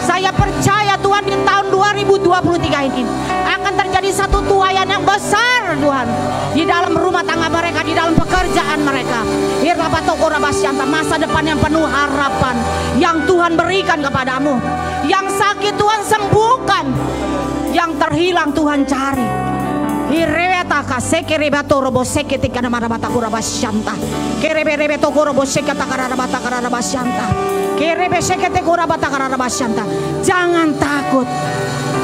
Saya percaya, Tuhan, di tahun dua ribu dua puluh tiga ini akan terjadi satu tuaian yang besar, Tuhan, di dalam rumah tangga mereka, di dalam pekerjaan mereka. Irabato korabasianta, masa depan yang penuh harapan yang Tuhan berikan kepadamu. Yang sakit, Tuhan sembuhkan. Yang terhilang, Tuhan cari. Hireweta ka sekere batoro bo seke tikana marabata kurabasianta. Kerebe rebe tokoro bo seke takararabata kararabasianta. Kerebe seke tekora bata kararabasianta. Jangan takut.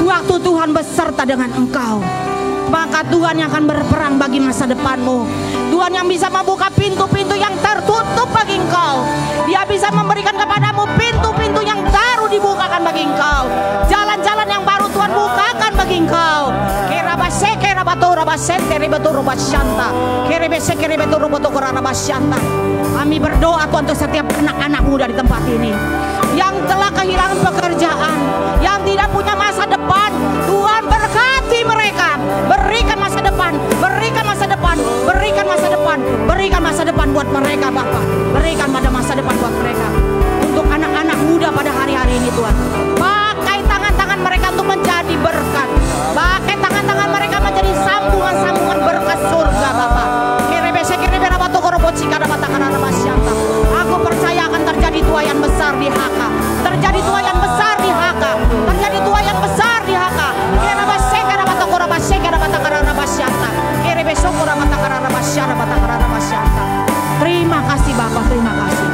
Waktu Tuhan beserta dengan engkau, maka Tuhan yang akan berperang bagi masa depanmu. Tuhan yang bisa membuka pintu-pintu yang tertutup bagi engkau. Dia bisa memberikan kepadamu pintu-pintu yang baru dibukakan bagi engkau. Jalan-jalan yang baru Tuhan bukakan bagi engkau. Kerabase, kerabato, rabasente, rebeto, robashanta. Kerebese, kerebeto, roboto, korarabashanta. Kami berdoa, Tuhan, untuk setiap anak-anak muda di tempat ini yang telah kehilangan pekerjaan, yang tidak punya masa depan. Tuhan, berkati mereka. Berikan masa depan, berikan masa depan, berikan masa depan, berikan masa depan buat mereka, Bapa. Berikan pada masa depan buat mereka. Untuk anak-anak muda pada hari-hari ini, Tuhan. Pakai tangan-tangan mereka untuk menjadi berkat. Pakai tangan-tangan mereka menjadi sambungan-sambungan berkat surga, Bapa. Kerebese, kerebera, bato, korobo, cikara, bata, karara, basianta. Aku percaya akan terjadi tuaian besar di H K. Terjadi tuaian besar di H K. Terjadi tuaian besar di H K. Kerabase, kerabato, korabase, kerabatakara, rabasianta. Kerebesoko, rabatakara, rabasiara, batakara, rabasianta. Terima kasih, Bapa. Terima kasih.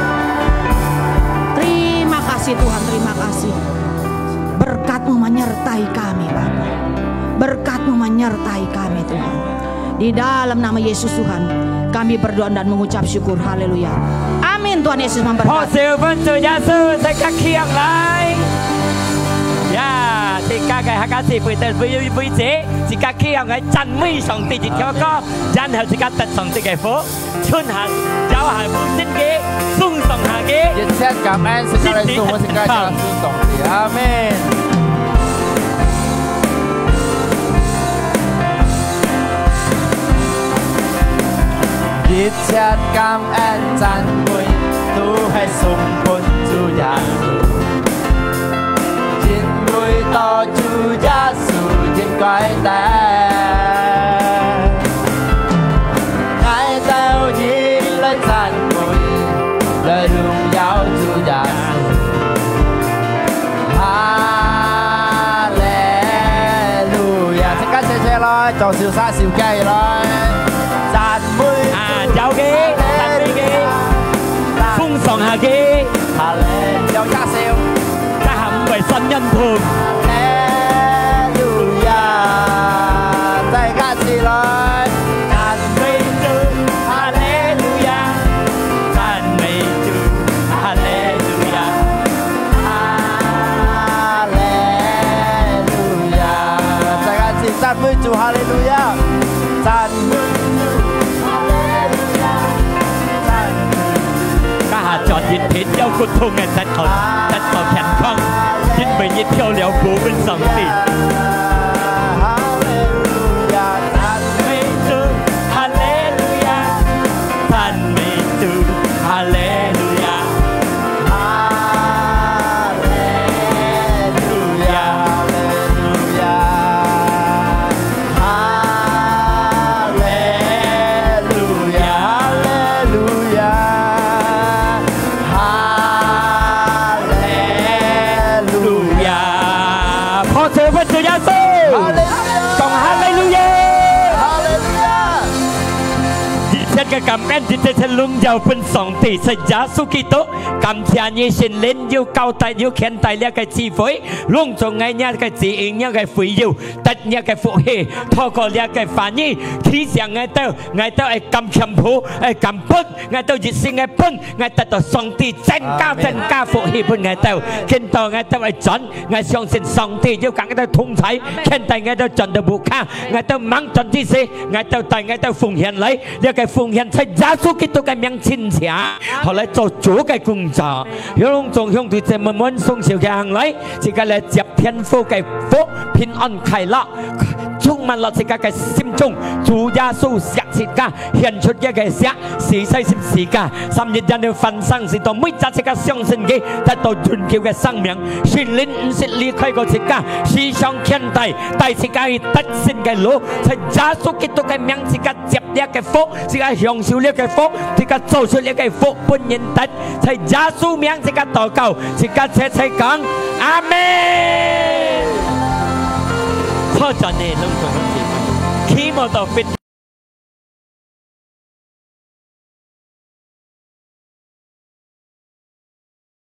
Terima kasih, Tuhan. Terima kasih. Berkat-Mu menyertai kami, Bapa. Berkat-Mu menyertai kami, Tuhan. Di dalam nama Yesus, Tuhan, kami berdoa dan mengucap syukur. Haleluya. Amin. Tuhan Yesus memberkati. 拍手分主耶穌，再加起來。呀，謝自家个客家聚會个位，位置，自家企起來讚美上帝一條歌，然後自家得上帝个福，伸下，搖下，分身个，送上下个。一切感恩，自家來送，自家來送上帝。阿們。一切感恩讚美，都係送分主耶穌。 因為到主耶穌應該得，𠊎兜一來讚美，來榮耀主耶穌。哈利路亞！自家齊齊來，左手儕手舉起來，讚美主。啊，搖个，讚美个，送上下个。 哈利，搖隻手。這下毋會算人痛。哈利路亞！再加起來。讚美主，哈利路亞！讚美主，哈利路亞！哈利路亞！再加起，讚美主，哈利路亞！讚 這下轉一天腰骨痛个得到，得到健康，因為一跳了舞分上帝。哈利路亞，讚美主，哈利路亞，讚美主，哈利路亞，哈利路亞，哈利路亞。 哈利路亞，哈利路亞，哈利路亞。拍手分主耶穌。哈利路亞。講哈利路亞。哈利路亞。一切个感恩，一切个榮耀分上帝，在耶穌基督。感謝你聖靈有交代，有牽帶這个聚會，攏總𠊎這个子女，這个會友， 得這个福氣，透過這个話語，提醒𠊎兜，𠊎兜愛敢謙卑，愛敢分，𠊎兜一心个分，𠊎得到上帝增加，阿們。增加福氣分𠊎兜。今到𠊎兜愛轉，𠊎相信上帝有佮𠊎兜同在，阿們。牽帶𠊎兜轉到屋下，𠊎兜吂轉之時，𠊎兜帶𠊎兜奉獻來，這个奉獻在耶穌基督个名親切，好來做主个工作。有攏總兄弟姊妹們，雙手擎䟘來，自家來接 天父个福，平安快樂，充滿了自家个心中。主耶穌惜自家，獻出佢个血，死在十字架，三日然後翻生，使到每隻自家相信佢，得到永久个生命。聖靈毋識離開過自家，時常牽帶，帶自家去得勝个路。在耶穌基督个名，自家接這个福，自家享受這个福，自家做出這个福，分人得。 在耶穌名自家禱告，自家齊齊講，阿們。坐轉呢，攏總兄弟姊妹，企無到fit